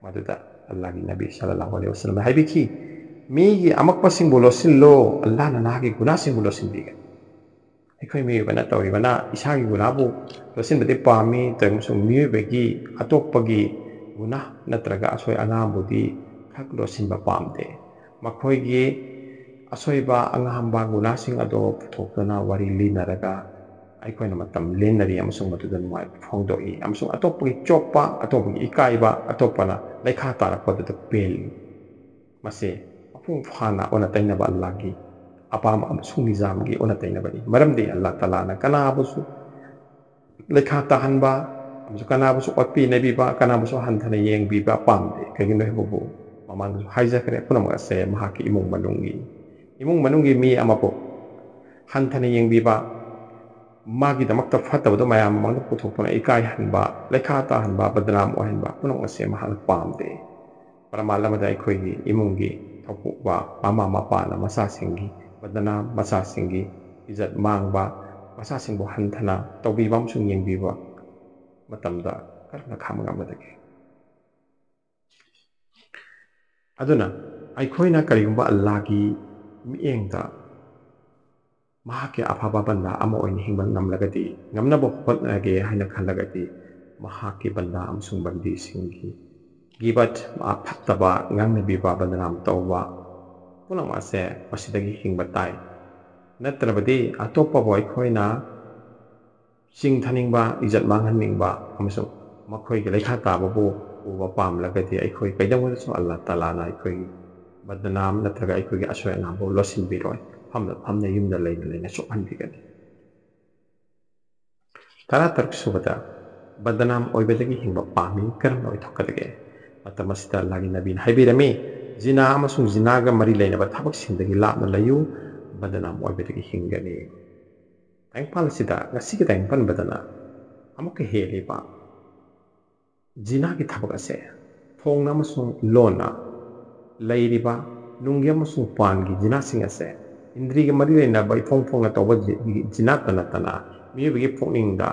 ꯃꯗꯨꯗ ꯑꯜꯂꯥꯍꯒꯤ ꯅꯕꯤ ꯁꯜꯂꯜꯂꯥꯍꯨ ꯑꯂꯩꯍꯤ ꯋꯁꯜꯂꯝꯅ ꯍꯥꯏꯕꯤꯈꯤ, ꯃꯤꯒꯤ ꯑꯃꯛꯄꯁꯤꯡꯕꯨ ꯂꯣꯠꯁꯤꯜꯂꯣ, ꯑꯜꯂꯥꯍꯅ ꯅꯍꯥꯛꯀꯤ ꯒꯨꯅꯥꯁꯤꯡꯕꯨ ꯂꯣꯠꯁꯤꯟꯕꯤꯒꯅꯤ꯫ ꯑꯩꯈꯣꯏ ꯃꯤꯑꯣꯏꯕꯅ ꯇꯧꯔꯤꯕꯅ ꯏꯁꯥꯒꯤ ꯒꯨꯅꯥꯕꯨ ꯂꯣꯠꯁꯤꯟꯕꯗꯤ ꯄꯥꯝꯃꯤ, ꯑꯃꯁꯨꯡ ꯃꯤꯑꯣꯏꯕꯒꯤ ꯑꯇꯣꯞꯄꯒꯤ ꯒꯨꯅꯥ ꯅꯠꯇ꯭ꯔꯒ ꯑꯁꯣꯏ ꯑꯉꯥꯝꯕꯨꯗꯤ ꯈꯛ ꯂꯣꯠꯁꯤꯟꯕ ꯄꯥꯝꯗꯦ꯫ ꯃꯈꯣꯏꯒꯤ ꯑꯁꯣꯏꯕ ꯑꯉꯥꯝꯕ ꯒꯨꯅꯥꯁꯤꯡ ꯑꯗꯣ ꯄꯨꯊꯣꯛꯇꯨꯅ ꯋꯥꯔꯤ ꯂꯤꯅꯔꯒ ꯑꯩꯈꯣꯏꯅ ꯃꯇꯝ ꯂꯦꯟꯅꯔꯤ ꯑꯃꯁꯨꯡ ꯃꯗꯨꯗ ꯅꯨꯡꯉꯥꯏꯕ ꯐꯣꯡꯗꯣꯛꯏ ꯑꯃꯁꯨꯡ ꯑꯇꯣꯞꯄꯒꯤ ꯆꯣꯞꯄ, ꯑꯇꯣꯞꯄꯒꯤ ꯏꯀꯥꯏꯕ, ꯑꯇꯣꯞꯄꯅ ꯂꯩꯈꯥ ꯇꯥꯔꯛꯄꯗꯨꯗ ꯄꯦꯜꯂꯤ꯫ ꯃꯁꯤ ꯃꯄꯨꯡ ꯐꯥꯅ ꯑꯣꯟꯅ ꯇꯩꯅꯕ ꯑꯜꯂꯥꯍꯒꯤ ꯑꯄꯥꯝꯕ ꯑꯃꯁꯨꯡ ꯅꯤꯖꯥꯝꯒꯤ ꯑꯣꯟꯅ ꯇꯩꯅꯕꯅꯤ꯫ ꯃꯔꯝꯗꯤ ꯑꯜꯂꯥꯍ ꯇꯥꯂꯥꯅ ꯀꯅꯥꯕꯨꯁꯨ ꯂꯩꯈꯥ ꯇꯥꯍꯟꯕ ꯑꯃꯁꯨꯡ ꯀꯅꯥꯕꯨꯁꯨ ꯑꯣꯠꯄꯤ ꯅꯩꯕꯤꯕ, ꯀꯅꯥꯕꯨꯁꯨ ꯍꯟꯊꯅ ꯌꯦꯡꯕꯤꯕ ꯄꯥꯝꯗꯦ꯫ ꯀꯩꯒꯤꯅꯣ ꯍꯥꯏꯕꯕꯨ ꯃꯃꯥꯡꯗꯁꯨ ꯍꯥꯏꯖꯈ꯭ꯔꯦ, ꯄꯨꯝꯅꯃꯛ ꯑꯁꯦ ꯃꯍꯥꯛꯀꯤ ꯏꯃꯨꯡ ꯃꯅꯨꯡꯒꯤ, ꯏꯃꯨꯡ ꯃꯅꯨꯡꯒꯤ ꯃꯤ ꯑꯃꯕꯨ ꯍꯟꯊꯅ ꯌꯦꯡꯕꯤꯕ, ꯃꯥꯒꯤꯗꯃꯛꯇ ꯐꯠꯇꯕꯗꯣ ꯃꯌꯥꯝ ꯃꯃꯥꯡꯗ ꯄꯨꯊꯣꯛꯇꯨꯅ ꯏꯀꯥꯏꯍꯟꯕ, ꯂꯩꯈꯥ ꯇꯥꯍꯟꯕ, ꯕꯗꯅꯥꯝ ꯑꯣꯏꯍꯟꯕ ꯄꯨꯝꯅꯃꯛ ꯑꯁꯦ ꯃꯍꯥꯛꯅ ꯄꯥꯝꯗꯦ꯫ ꯄ꯭ꯔꯃꯥꯟ ꯑꯃꯗ ꯑꯩꯈꯣꯏꯒꯤ ꯏꯃꯨꯡꯒꯤ ꯊꯧꯄꯨꯕ ꯃꯃꯥ ꯃꯄꯥꯅ ꯃꯆꯥꯁꯤꯡꯒꯤ ꯕꯗꯅꯥꯝ, ꯃꯆꯥꯁꯤꯡꯒꯤ ꯏꯖꯠ ꯃꯥꯡꯕ, ꯃꯆꯥꯁꯤꯡꯕꯨ ꯍꯟꯊꯅ ꯇꯧꯕꯤꯕ ꯑꯃꯁꯨꯡ ꯌꯦꯡꯕꯤꯕ ꯃꯇꯝꯗ ꯀꯔꯝꯅ ꯈꯥꯡꯕ ꯉꯝꯒꯗꯒꯦ? ꯑꯗꯨꯅ ꯑꯩꯈꯣꯏꯅ ꯀꯔꯤꯒꯨꯝꯕ ꯑꯜꯂꯥꯍꯒꯤ ꯃꯤꯠꯌꯦꯡꯗ ꯃꯍꯥꯛꯀꯤ ꯑꯐꯕ ꯕꯟꯗꯥ ꯑꯃ ꯑꯣꯏꯅ ꯍꯤꯡꯕ ꯉꯝꯂꯒꯗꯤ, ꯉꯝꯅꯕ ꯍꯣꯠꯅꯒꯦ ꯍꯥꯏꯅ ꯈꯜꯂꯒꯗꯤ, ꯃꯍꯥꯛꯀꯤ ꯕꯟꯗꯥ ꯑꯃꯁꯨꯡ ꯕꯟꯗꯤꯁꯤꯡꯒꯤ ꯒꯤꯕꯠ, ꯐꯠꯇꯕ ꯉꯥꯡꯅꯕꯤꯕ, ꯕꯗꯅꯥꯝ ꯇꯧꯕ ꯄꯨꯝꯅꯃꯛ ꯑꯁꯦ ꯃꯁꯤꯗꯒꯤ ꯍꯤꯡꯕ ꯇꯥꯏ꯫ ꯅꯠꯇ꯭ꯔꯕꯗꯤ ꯑꯇꯣꯞꯄꯕꯨ ꯑꯩꯈꯣꯏꯅ ꯆꯤꯡꯊꯅꯤꯡꯕ, ꯏꯖꯠ ꯃꯥꯡꯍꯟꯅꯤꯡꯕ ꯑꯃꯁꯨꯡ ꯃꯈꯣꯏꯒꯤ ꯂꯩꯈꯥ ꯇꯥꯕꯕꯨ ꯎꯕ ꯄꯥꯝꯂꯒꯗꯤ ꯑꯩꯈꯣꯏ ꯀꯩꯗꯧꯉꯩꯗꯁꯨ ꯑꯜꯂꯥꯍ ꯇꯥꯂꯥꯅ ꯑꯩꯈꯣꯏꯒꯤ ꯕꯗꯅꯥꯝ ꯅꯠꯇ꯭ꯔꯒ ꯑꯩꯈꯣꯏꯒꯤ ꯑꯁꯣꯏ ꯑꯉꯥꯝꯕꯨ ꯂꯣꯠꯁꯤꯟꯕꯤꯔꯣꯏ꯫ ꯐꯝꯅ ꯐꯝꯅ, ꯌꯨꯝꯗ ꯂꯩꯅ ꯂꯩꯅ ꯆꯣꯞꯍꯟꯕꯤꯒꯅꯤ꯫ ꯇꯔꯥꯇꯔꯨꯛ ꯁꯨꯕꯗ, ꯕꯗꯅꯥꯝ ꯑꯣꯏꯕꯗꯒꯤ ꯍꯤꯡꯕ ꯄꯥꯝꯃꯤ, ꯀꯔꯝꯅ ꯑꯣꯏꯊꯣꯛꯀꯗꯒꯦ? ꯃꯇꯝ ꯑꯁꯤꯗ ꯑꯜꯂꯥꯍꯒꯤ ꯅꯕꯤꯅ ꯍꯥꯏꯕꯤꯔꯝꯃꯤ, ꯖꯤꯅꯥ ꯑꯃꯁꯨꯡ ꯖꯤꯅꯥꯒ ꯃꯔꯤ ꯂꯩꯅꯕ ꯊꯕꯛꯁꯤꯡꯗꯒꯤ ꯂꯥꯞꯅ ꯂꯩꯌꯨ, ꯕꯗꯅꯥꯝ ꯑꯣꯏꯕꯗꯒꯤ ꯍꯤꯡꯒꯅꯤ꯫ ꯇꯥꯏꯕꯪꯄꯥꯜ ꯑꯁꯤꯗ ꯉꯁꯤꯒꯤ ꯇꯥꯏꯕꯪ ꯄꯟꯕꯗꯅ ꯑꯃꯨꯛꯀ ꯍꯦꯜꯂꯤꯕ ꯖꯤꯅꯥꯒꯤ ꯊꯕꯛ ꯑꯁꯦ ꯐꯣꯡꯅ ꯑꯃꯁꯨꯡ ꯂꯣꯟꯅ ꯂꯩꯔꯤꯕ ꯅꯨꯡꯒꯤ ꯑꯃꯁꯨꯡ ꯄꯥꯟꯒꯤ ꯖꯤꯅꯥꯁꯤꯡ ꯑꯁꯦ ꯏꯟꯗ꯭ꯔꯤꯒ ꯃꯔꯤ ꯂꯩꯅꯕ ꯏꯐꯣꯡ ꯐꯣꯡꯅ ꯇꯧꯕ ꯖꯤ-, ꯖꯤꯅꯥꯇ ꯅꯠꯇꯅ ꯃꯤꯑꯣꯏꯕꯒꯤ ꯄꯨꯛꯅꯤꯡꯗ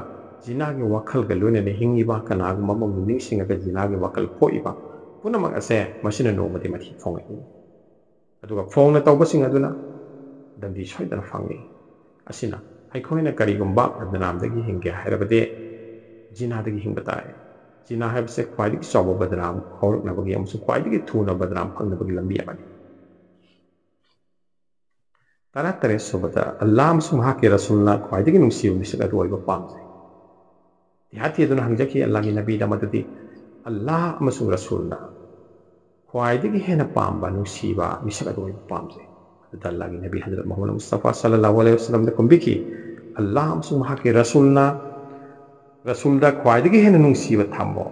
ꯖꯤꯅꯥꯒꯤ ꯋꯥꯈꯜꯒ ꯂꯣꯏꯅꯅ ꯍꯤꯡꯉꯤꯕ, ꯀꯅꯥꯒꯨꯝꯕ ꯑꯃꯕꯨ ꯅꯤꯡꯁꯤꯡꯉꯒ ꯖꯤꯅꯥꯒꯤ ꯋꯥꯈꯜ ꯄꯣꯛꯏꯕ ꯄꯨꯝꯅꯃꯛ ꯑꯁꯦ ꯃꯁꯤꯅ ꯅꯣꯡꯃꯗꯤ ꯃꯊꯤ ꯐꯣꯡꯉꯛꯏ꯫ ꯑꯗꯨꯒ ꯐꯣꯡꯅ ꯇꯧꯕꯁꯤꯡ ꯑꯗꯨꯅ ꯗꯟꯗꯤ ꯁꯣꯏꯗꯅ ꯐꯪꯏ꯫ ꯑꯁꯤꯅ ꯑꯩꯈꯣꯏꯅ ꯀꯔꯤꯒꯨꯝꯕ ꯕꯗꯅꯥꯝꯗꯒꯤ ꯍꯤꯡꯒꯦ ꯍꯥꯏꯔꯕꯗꯤ ꯖꯤꯅꯥꯗꯒꯤ ꯍꯤꯡꯕ ꯇꯥꯏ꯫ ꯖꯤꯅꯥ ꯍꯥꯏꯕꯁꯦ ꯈ꯭ꯋꯥꯏꯗꯒꯤ ꯆꯥꯎꯕ ꯕꯗꯅꯥꯝ ꯍꯧꯔꯛꯅꯕꯒꯤ ꯑꯃꯁꯨꯡ ꯈ꯭ꯋꯥꯏꯗꯒꯤ ꯊꯨꯅ ꯕꯗꯅꯥꯝ ꯐꯪꯅꯕꯒꯤ ꯂꯝꯕꯤ ꯑꯃꯅꯤ꯫ ꯇꯔꯥꯇꯔꯦꯠ ꯁꯨꯕꯗ, ꯑꯜꯂꯥꯍ ꯑꯃꯁꯨꯡ ꯃꯍꯥꯛꯀꯤ ꯔꯁꯨꯜꯅ ꯈ꯭ꯋꯥꯏꯗꯒꯤ ꯅꯨꯡꯁꯤꯕ ꯃꯤꯁꯛ ꯑꯗꯨ ꯑꯣꯏꯕ ꯄꯥꯝꯖꯩ꯫ ꯗꯤꯍꯥꯇꯤ ꯑꯗꯨꯅ ꯍꯪꯖꯈꯤ ꯑꯜꯂꯥꯍꯒꯤ ꯅꯕꯤꯗ ꯃꯗꯨꯗꯤ ꯑꯜꯂꯥꯍ ꯑꯃꯁꯨꯡ ꯔꯁꯨꯜꯅ ꯈ꯭ꯋꯥꯏꯗꯒꯤ ꯍꯦꯟꯅ ꯄꯥꯝꯕ ꯅꯨꯡꯁꯤꯕ ꯃꯤꯁꯛ ꯑꯗꯨ ꯑꯣꯏꯕ ꯄꯥꯝꯖꯩ꯫ ꯑꯗꯨꯗ ꯑꯜꯂꯥꯍꯒꯤ ꯅꯕꯤ ꯍꯖꯔꯠ ꯃꯨꯍꯝꯃꯗ ꯃꯨꯁꯇꯐꯥ ꯁꯜꯂꯜꯂꯥꯍꯨ ꯑꯂꯩꯍꯤ ꯋꯁꯜꯂꯝꯗ ꯈꯨꯝꯕꯤꯈꯤ, ꯑꯜꯂꯥꯍ ꯑꯃꯁꯨꯡ ꯃꯍꯥꯛꯀꯤ ꯔꯁꯨꯜꯅ ꯔꯁꯨꯜꯗ ꯈ꯭ꯋꯥꯏꯗꯒꯤ ꯍꯦꯟꯅ ꯅꯨꯡꯁꯤꯕ ꯊꯝꯃꯣ꯫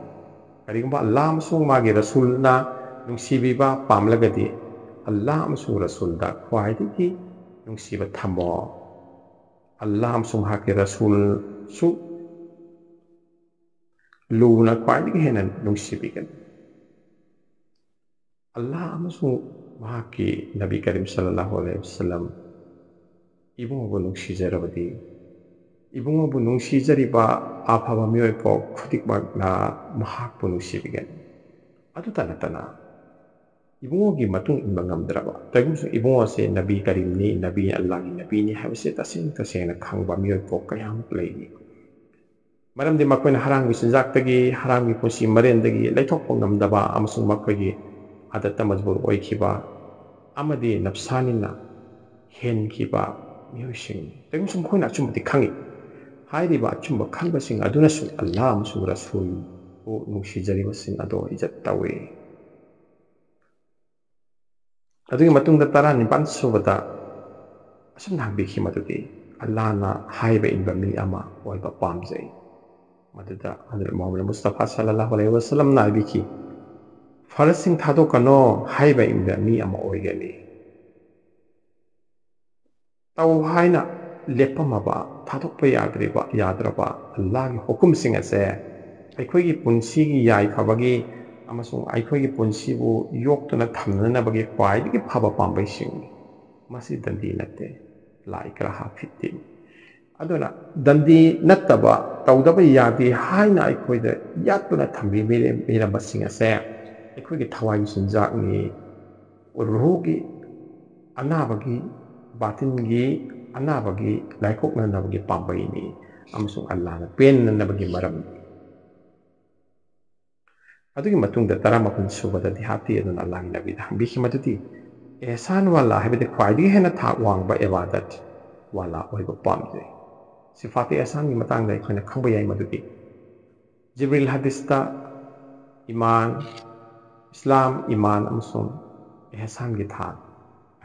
ꯀꯔꯤꯒꯨꯝꯕ ꯑꯜꯂꯥꯍ ꯑꯃꯁꯨꯡ ꯃꯥꯒꯤ ꯔꯁꯨꯜꯅ ꯅꯨꯡꯁꯤꯕꯤꯕ ꯄꯥꯝꯂꯒꯗꯤ, ꯑꯜꯂꯥꯍ ꯑꯃꯁꯨꯡ ꯔꯁꯨꯜꯗ ꯈ꯭ꯋꯥꯏꯗꯒꯤ ꯅꯨꯡꯁꯤꯕ ꯊꯝꯃꯣ꯫ ꯑꯜꯂꯥꯍ ꯑꯃꯁꯨꯡ ꯃꯍꯥꯛꯀꯤ ꯔꯁꯨꯜꯁꯨ ꯂꯨꯅ ꯈ꯭ꯋꯥꯏꯗꯒꯤ ꯍꯦꯟꯅ ꯅꯨꯡꯁꯤꯕꯤꯒꯅꯤ꯫ ꯑꯜꯂꯥꯍ ꯑꯃꯁꯨꯡ ꯃꯍꯥꯛꯀꯤ ꯅꯕꯤ ꯀꯔꯤꯝ ꯁꯜꯂꯜꯂꯥꯍꯨ ꯑꯂꯩꯍꯤ ꯋꯁꯜꯂꯝ ꯏꯕꯨꯡꯉꯣꯕꯨ ꯅꯨꯡꯁꯤꯖꯔꯕꯗꯤ, ꯏꯕꯨꯡꯉꯣꯕꯨ ꯅꯨꯡꯁꯤꯖꯔꯤꯕ ꯑꯐꯕ ꯃꯤꯑꯣꯏ ꯄꯣꯛ ꯈꯨꯗꯤꯡꯃꯛꯅ ꯃꯍꯥꯛꯄꯨ ꯅꯨꯡꯁꯤꯕꯤꯒꯅꯤ꯫ ꯑꯗꯨꯇ ꯅꯠꯇꯅ, ꯏꯕꯨꯡꯉꯣꯒꯤ ꯃꯇꯨꯡ ꯏꯟꯕ ꯉꯝꯗ꯭ꯔꯕ, ꯀꯔꯤꯒꯨꯝꯕ ꯏꯕꯨꯡꯉꯣ ꯑꯁꯦ ꯅꯕꯤ ꯀꯔꯤꯝꯅꯤ, ꯅꯕꯤ ꯑꯜꯂꯥꯍꯒꯤ ꯅꯕꯤꯅꯤ ꯍꯥꯏꯕꯁꯦ ꯇꯁꯦꯡ ꯇꯁꯦꯡꯅ ꯈꯪꯕ ꯃꯤꯑꯣꯏ ꯄꯣꯛ ꯀꯌꯥ ꯑꯃ ꯂꯩꯔꯤ꯫ ꯃꯔꯝꯗꯤ ꯃꯈꯣꯏꯅ ꯍꯔꯥꯝꯒꯤ ꯆꯤꯟꯖꯥꯛꯇꯒꯤ, ꯍꯔꯥꯝꯒꯤ ꯄꯨꯟꯁꯤ ꯃꯔꯦꯟꯗꯒꯤ ꯂꯩꯊꯣꯛꯄ ꯉꯝꯗꯕ ꯑꯃꯁꯨꯡ ꯃꯈꯣꯏꯒꯤ ꯑꯥꯗꯠꯇ ꯃꯖꯕꯨꯔ ꯑꯣꯏꯈꯤꯕ ꯑꯃꯗꯤ ꯅꯞꯁꯥꯅꯤꯅ ꯍꯦꯟꯈꯤꯕ ꯃꯤꯑꯣꯏꯁꯤꯡꯅꯤ꯫ ꯀꯔꯤꯒꯨꯝꯕ ꯃꯈꯣꯏꯅ ꯑꯆꯨꯝꯕꯗꯤ ꯈꯪꯏ꯫ ꯍꯥꯏꯔꯤꯕ ꯑꯆꯨꯝꯕ ꯈꯪꯕꯁꯤꯡ ꯑꯗꯨꯅꯁꯨ ꯑꯜꯂꯥꯍ ꯑꯃꯁꯨꯡ ꯔꯁꯨꯜꯕꯨ ꯅꯨꯡꯁꯤꯖꯔꯤꯕꯁꯤꯡ ꯑꯗꯣ ꯏꯖꯠ ꯇꯧꯏ꯫ ꯑꯗꯨꯒꯤ ꯃꯇꯨꯡꯗ ꯇꯔꯥꯅꯤꯄꯥꯟ ꯁꯨꯕꯗ ꯑꯁꯨꯝꯅ ꯍꯪꯕꯤꯈꯤ ꯃꯗꯨꯗꯤ, ꯑꯜꯂꯥꯍꯅ ꯍꯥꯏꯕ ꯏꯟꯕ ꯃꯤ ꯑꯃ ꯑꯣꯏꯕ ꯄꯥꯝꯖꯩ꯫ ꯃꯗꯨꯗ ꯍꯖꯔꯠ ꯃꯨꯍꯝꯃꯗ ꯃꯨꯁꯇꯐꯥ ꯁꯜꯂꯜꯂꯥꯍꯨ ꯑꯂꯩꯍꯤ ꯋꯁꯜꯂꯝꯅ ꯍꯥꯏꯕꯤꯈꯤ, "ꯐꯔꯖꯁꯤꯡ ꯊꯥꯗꯣꯛꯀꯅꯣ, ꯍꯥꯏꯕ ꯏꯟꯕ ꯃꯤ ꯑꯃ ꯑꯣꯏꯒꯅꯤ"꯫ ꯇꯧ ꯍꯥꯏꯅ ꯂꯦꯞꯄꯝꯃꯕ, ꯊꯥꯗꯣꯛꯄ ꯌꯥꯗ꯭ꯔꯤꯕ, ꯌꯥꯗ꯭ꯔꯕ ꯑꯜꯂꯥꯍꯒꯤ ꯍꯨꯀꯨꯝꯁꯤꯡ ꯑꯁꯦ ꯑꯩꯈꯣꯏꯒꯤ ꯄꯨꯟꯁꯤꯒꯤ ꯌꯥꯏꯐꯕꯒꯤ ꯑꯃꯁꯨꯡ ꯑꯩꯈꯣꯏꯒꯤ ꯄꯨꯟꯁꯤꯕꯨ ꯌꯣꯛꯇꯨꯅ ꯊꯝꯅꯅꯕꯒꯤ ꯈ꯭ꯋꯥꯏꯗꯒꯤ ꯐꯕ ꯄꯥꯝꯕꯩꯁꯤꯡꯅꯤ꯫ ꯃꯁꯤ ꯗꯟꯗꯤ ꯅꯠꯇꯦ, ꯂꯥ ꯏꯀ꯭ꯔꯥꯍ ꯐꯤꯗꯗꯤꯟ꯫ ꯑꯗꯨꯅ ꯗꯟꯗꯤ ꯅꯠꯇꯕ, ꯇꯧꯗꯕ ꯌꯥꯗꯦ ꯍꯥꯏꯅ ꯑꯩꯈꯣꯏꯗ ꯌꯥꯠꯇꯨꯅ ꯊꯝꯕꯤꯔꯝꯕꯁꯤꯡ ꯑꯁꯦ ꯑꯩꯈꯣꯏꯒꯤ ꯊꯋꯥꯏꯒꯤ ꯆꯤꯟꯖꯥꯛꯅꯤ, ꯔꯨꯍꯒꯤ ꯑꯅꯥꯕꯒꯤ, ꯕꯥꯇꯤꯟꯒꯤ ꯑꯅꯥꯕꯒꯤ ꯂꯥꯏꯀꯣꯛꯅꯅꯕꯒꯤ ꯄꯥꯝꯕꯩꯅꯤ ꯑꯃꯁꯨꯡ ꯑꯜꯂꯥꯍꯅ ꯄꯦꯟꯅꯅꯕꯒꯤ ꯃꯔꯝꯅꯤ꯫ ꯑꯗꯨꯒꯤ ꯃꯇꯨꯡꯗ ꯇꯔꯥꯃꯥꯄꯟ ꯁꯨꯕꯗ ꯗꯤꯍꯥꯇꯤ ꯑꯗꯨꯅ ꯑꯜꯂꯥꯍꯒꯤ ꯅꯕꯤꯗ ꯍꯪꯕꯤꯈꯤ ꯃꯗꯨꯗꯤ, ꯑꯦꯍꯁꯥꯟ ꯋꯥꯂꯥ ꯍꯥꯏꯕꯗꯤ ꯈ꯭ꯋꯥꯏꯗꯒꯤ ꯍꯦꯟꯅ ꯊꯥꯛ ꯋꯥꯡꯕ ꯏꯕꯥꯗꯠ ꯋꯥꯂꯥ ꯑꯣꯏꯕ ꯄꯥꯝꯖꯩ꯫ ꯁꯤꯐꯥꯇꯦ ꯑꯦꯍꯁꯥꯟꯒꯤ ꯃꯇꯥꯡꯗ ꯑꯩꯈꯣꯏꯅ ꯈꯪꯕ ꯌꯥꯏ ꯃꯗꯨꯗꯤ, ꯖꯤꯕ꯭ꯔꯤꯜ ꯍꯗꯤꯁꯇ ꯏꯃꯥꯟ, ꯏꯁꯂꯥꯝ, ꯏꯃꯥꯟ ꯑꯃꯁꯨꯡ ꯑꯦꯍꯁꯥꯟꯒꯤ ꯊꯥꯛ,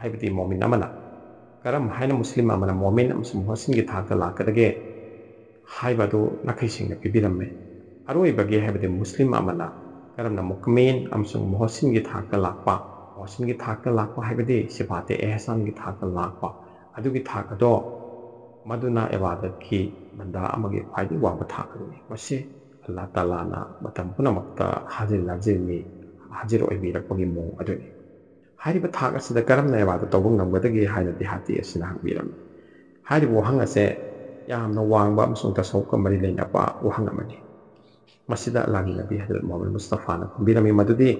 ꯍꯥꯏꯕꯗꯤ ꯃꯣꯃꯤꯟ ꯑꯃꯅ ꯀꯔꯝ ꯍꯥꯏꯅ ꯃꯨꯁꯂꯤꯝ ꯑꯃꯅ ꯃꯣꯃꯤꯟ ꯑꯃꯁꯨꯡ ꯃꯨꯍꯁꯤꯟꯒꯤ ꯊꯥꯛꯇ ꯂꯥꯛꯀꯗꯒꯦ ꯍꯥꯏꯕ ꯑꯗꯨ ꯅꯥꯈꯩ ꯁꯦꯡꯅ ꯄꯤꯕꯤꯔꯝꯃꯤ꯫ ꯑꯔꯣꯏꯕꯒꯤ, ꯍꯥꯏꯕꯗꯤ ꯃꯨꯁꯂꯤꯝ ꯑꯃꯅ ꯀꯔꯝꯅ ꯃꯨꯛꯃꯤꯟ ꯑꯃꯁꯨꯡ ꯃꯨꯍꯁꯤꯟꯒꯤ ꯊꯥꯛꯇ ꯂꯥꯛꯄ, ꯃꯨꯍꯁꯤꯟꯒꯤ ꯊꯥꯛꯇ ꯂꯥꯛꯄ ꯍꯥꯏꯕꯗꯤ ꯁꯤꯐꯥꯇꯦ ꯑꯦꯍꯁꯥꯟꯒꯤ ꯊꯥꯛꯇ ꯂꯥꯛꯄ, ꯑꯗꯨꯒꯤ ꯊꯥꯛ ꯑꯗꯣ, ꯃꯗꯨꯅ ꯏꯕꯥꯗꯠꯀꯤ ꯕꯟꯗꯥ ꯑꯃꯒꯤ ꯈ꯭ꯋꯥꯏꯗꯒꯤ ꯋꯥꯡꯕ ꯊꯥꯛ ꯑꯗꯨꯅꯤ꯫ ꯃꯁꯤ ꯑꯜꯂꯥꯍ ꯇꯥꯂꯥꯅ ꯃꯇꯝ ꯄꯨꯝꯅꯃꯛꯇ ꯍꯥꯖꯤꯔ ꯅꯥꯖꯤꯔꯅꯤ, ꯍꯥꯖꯤꯔ ꯑꯣꯏꯕꯤꯔꯛꯄꯒꯤ ꯃꯑꯣꯡ ꯑꯗꯨꯅꯤ꯫ ꯍꯥꯏꯔꯤꯕ ꯊꯥꯛ ꯑꯁꯤꯗ ꯀꯔꯝꯅ ꯏꯕꯥꯗꯠ ꯇꯧꯕ ꯉꯝꯒꯗꯒꯦ ꯍꯥꯏꯅ ꯗꯤꯍꯥꯇꯤ ꯑꯁꯤꯅ ꯍꯪꯕꯤꯔꯝꯃꯤ꯫ ꯍꯥꯏꯔꯤꯕ ꯋꯥꯍꯪ ꯑꯁꯦ ꯌꯥꯝꯅ ꯋꯥꯡꯕ ꯑꯃꯁꯨꯡ ꯇꯁꯧꯀ ꯃꯔꯤ ꯂꯩꯅꯕ ꯋꯥꯍꯪ ꯑꯃꯅꯤ꯫ ꯃꯁꯤꯗ ꯑꯜꯂꯥꯍꯒꯤ ꯅꯕꯤ ꯍꯖꯔꯠ ꯃꯨꯍꯝꯃꯗ ꯃꯨꯁꯇꯐꯥꯅ ꯈꯨꯝꯕꯤꯔꯝꯃꯤ ꯃꯗꯨꯗꯤ,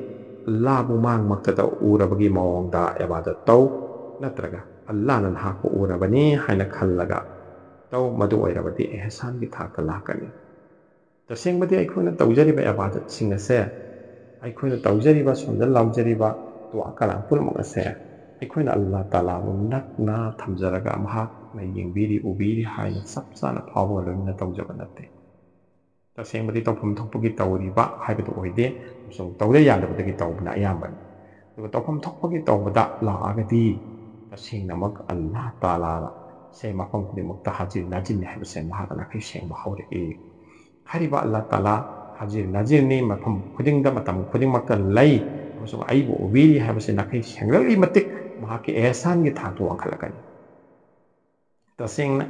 ꯑꯜꯂꯥꯍꯕꯨ ꯃꯥꯡꯃꯛꯇꯗ ꯎꯔꯕꯒꯤ ꯃꯑꯣꯡꯗ ꯏꯕꯥꯗꯠ ꯇꯧ, ꯅꯠꯇ꯭ꯔꯒ ꯑꯜꯂꯥꯍꯅ ꯅꯍꯥꯛꯄꯨ ꯎꯔꯕꯅꯤ ꯍꯥꯏꯅ ꯈꯜꯂꯒ ꯇꯧ, ꯃꯗꯨ ꯑꯣꯏꯔꯕꯗꯤ ꯑꯦꯍꯁꯥꯟꯒꯤ ꯊꯥꯛꯇ ꯂꯥꯛꯀꯅꯤ꯫ ꯇꯁꯦꯡꯕꯗꯤ ꯑꯩꯈꯣꯏꯅ ꯇꯧꯖꯔꯤꯕ ꯏꯕꯥꯗꯠꯁꯤꯡ ꯑꯁꯦ, ꯑꯩꯈꯣꯏꯅ ꯇꯧꯖꯔꯤꯕ ꯁꯣꯟꯖꯜ ꯂꯥꯎꯖꯔꯤꯕ ꯗꯨꯋꯥ ꯀꯂꯥꯝ ꯄꯨꯝꯅꯃꯛ ꯑꯁꯦ ꯑꯩꯈꯣꯏꯅ ꯑꯜꯂꯥꯍ ꯇꯥꯂꯥꯕꯨ ꯅꯛꯅ ꯊꯝꯖꯔꯒ ꯃꯍꯥꯛꯅ ꯌꯦꯡꯕꯤꯔꯤ, ꯎꯕꯤꯔꯤ ꯍꯥꯏꯅ ꯆꯞ ꯆꯥꯅ ꯐꯥꯎꯕꯒ ꯂꯣꯏꯅꯅ ꯇꯧꯖꯕ ꯅꯠꯇꯦ꯫ ꯇꯁꯦꯡꯕꯗꯤ ꯇꯧꯐꯝ ꯊꯣꯛꯄꯒꯤ ꯇꯧꯔꯤꯕ ꯍꯥꯏꯕꯗꯨ ꯑꯣꯏꯗꯦ, ꯑꯃꯁꯨꯡ ꯇꯧꯗ ꯌꯥꯗꯕꯗꯒꯤ ꯇꯧꯕꯅ ꯑꯌꯥꯝꯕꯅꯤ꯫ ꯑꯗꯨꯒ ꯇꯧꯐꯝ ꯊꯣꯛꯄꯒꯤ ꯇꯧꯕꯗ ꯂꯥꯛꯑꯒꯗꯤ ꯇꯁꯦꯡꯅꯃꯛ ꯑꯜꯂꯥꯍ ꯇꯥꯂꯥꯁꯦ ꯃꯐꯝ ꯈꯨꯗꯤꯡꯃꯛꯇ ꯍꯥꯖꯤꯔ ꯅꯥꯖꯤꯔꯅꯤ ꯍꯥꯏꯕꯁꯦ ꯃꯍꯥꯛꯅ ꯅꯥꯈꯩ ꯁꯦꯡꯕ ꯍꯧꯔꯛꯏ꯫ ꯍꯥꯏꯔꯤꯕ ꯑꯜꯂꯥꯍ ꯇꯥꯂꯥ ꯍꯥꯖꯤꯔ ꯅꯥꯖꯤꯔꯅꯤ, ꯃꯐꯝ ꯈꯨꯗꯤꯡꯗ ꯃꯇꯝ ꯈꯨꯗꯤꯡꯃꯛꯇ ꯂꯩ ꯑꯃꯁꯨꯡ ꯑꯩꯕꯨ ꯎꯕꯤꯔꯤ ꯍꯥꯏꯕꯁꯤ ꯅꯥꯈꯩ ꯁꯦꯡꯂꯛꯂꯤ ꯃꯇꯤꯛ ꯃꯍꯥꯛꯀꯤ ꯑꯦꯍꯁꯥꯟꯒꯤ ꯊꯥꯛꯇꯨ ꯋꯥꯡꯈꯠꯂꯛꯀꯅꯤ꯫ ꯇꯁꯦꯡꯅ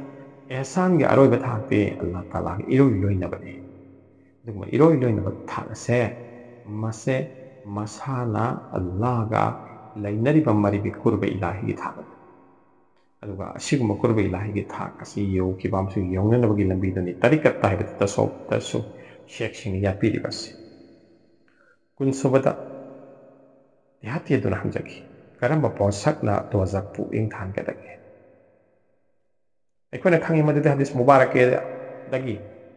ꯑꯦꯍꯁꯥꯟꯒꯤ ꯑꯔꯣꯏꯕ ꯊꯥꯛꯇꯤ ꯑꯜꯂꯥꯍ ꯇꯥꯂꯥꯒ ꯏꯔꯣꯏ ꯂꯣꯏꯅꯕꯅꯤ꯫ ꯑꯗꯨꯒꯨꯝꯕ ꯏꯔꯣꯏ ꯂꯣꯏꯅꯕ ꯊꯥꯛ ꯑꯁꯦ ꯃꯁꯦ ꯃꯁꯥꯅ ꯑꯜꯂꯥꯍꯒ ꯂꯩꯅꯔꯤꯕ ꯃꯔꯤꯒꯤ ꯀꯨꯔꯕ ꯏꯂꯥꯍꯤꯒꯤ ꯊꯥꯛ ꯑꯗꯨ꯫ ꯑꯗꯨꯒ ꯑꯁꯤꯒꯨꯝꯕ ꯀꯨꯔꯕ ꯏꯂꯥꯍꯤꯒꯤ ꯊꯥꯛ ꯑꯁꯤ ꯌꯧꯈꯤꯕ ꯑꯃꯁꯨꯡ ꯌꯧꯅꯅꯕꯒꯤ ꯂꯝꯕꯤꯗꯨꯅꯤ ꯇꯔꯤꯀꯠꯇ ꯍꯥꯏꯕꯗꯤ ꯇꯁꯧꯐꯇꯁꯨ ꯁꯦꯈꯁꯤꯡꯅ ꯌꯥꯠꯄꯤꯔꯤꯕ ꯑꯁꯤ꯫ ꯀꯨꯟꯁꯨꯕꯗ ꯗꯤꯍꯥꯇꯤ ꯑꯗꯨꯅ ꯍꯪꯖꯈꯤ, ꯀꯔꯝꯕ ꯄꯣꯠꯁꯛꯅ ꯗꯣꯖꯛꯄꯨ ꯏꯪꯊꯍꯟꯒꯗꯒꯦ? ꯑꯩꯈꯣꯏꯅ ꯈꯪꯉꯤ ꯃꯗꯨꯗꯤ ꯍꯗꯤꯁ ꯃꯨꯕꯥꯔꯛꯀꯤꯗꯒꯤ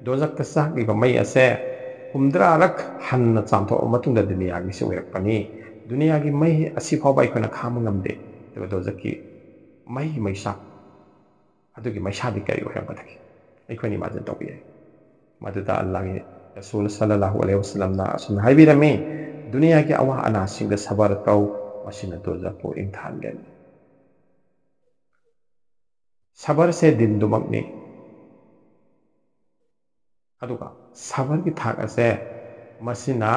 ꯗꯣꯖꯛꯇ ꯆꯥꯛꯂꯤꯕ ꯃꯩ ꯑꯁꯦ ꯍꯨꯝꯗ꯭ꯔꯥꯔꯛ ꯍꯟꯅ ꯆꯥꯝꯊꯣꯛꯑꯕ ꯃꯇꯨꯡꯗ ꯗꯨꯅꯤꯌꯥꯒꯤꯁꯤ ꯑꯣꯏꯔꯛꯄꯅꯤ꯫ ꯗꯨꯅꯤꯌꯥꯒꯤ ꯃꯩ ꯑꯁꯤ ꯐꯥꯎꯕ ꯑꯩꯈꯣꯏꯅ ꯈꯥꯡꯕ ꯉꯝꯗꯦ, ꯑꯗꯨꯒ ꯗꯣꯖꯛꯀꯤ ꯃꯩ, ꯃꯩꯁꯥ ꯑꯗꯨꯒꯤ ꯃꯩꯁꯥꯗꯤ ꯀꯔꯤ ꯑꯣꯏꯔꯝꯒꯗꯒꯦ? ꯑꯩꯈꯣꯏꯅ ꯏꯃꯥꯖꯤꯟ ꯇꯧꯕ ꯌꯥꯏ꯫ ꯃꯗꯨꯗ ꯑꯜꯂꯥꯍꯒꯤ ꯔꯁꯨꯜ ꯁꯜꯂꯜꯂꯥꯍꯨ ꯑꯂꯩꯍꯤ ꯋꯁꯜꯂꯝꯅ ꯑꯁꯨꯝꯅ ꯍꯥꯏꯕꯤꯔꯝꯃꯤ, "ꯗꯨꯅꯤꯌꯥꯒꯤ ꯑꯋꯥ ꯑꯅꯥꯁꯤꯡꯗ ꯁꯕꯔ ꯇꯧ, ꯃꯁꯤꯅ ꯗꯣꯖꯛꯄꯨ ꯏꯪꯊꯍꯟꯒꯅꯤ"꯫ ꯁꯕꯔꯁꯦ ꯗꯤꯟꯗꯨꯃꯛꯅꯤ꯫ ꯑꯗꯨꯒ ꯁꯕꯔꯒꯤ ꯊꯥꯛ ꯑꯁꯦ ꯃꯁꯤꯅ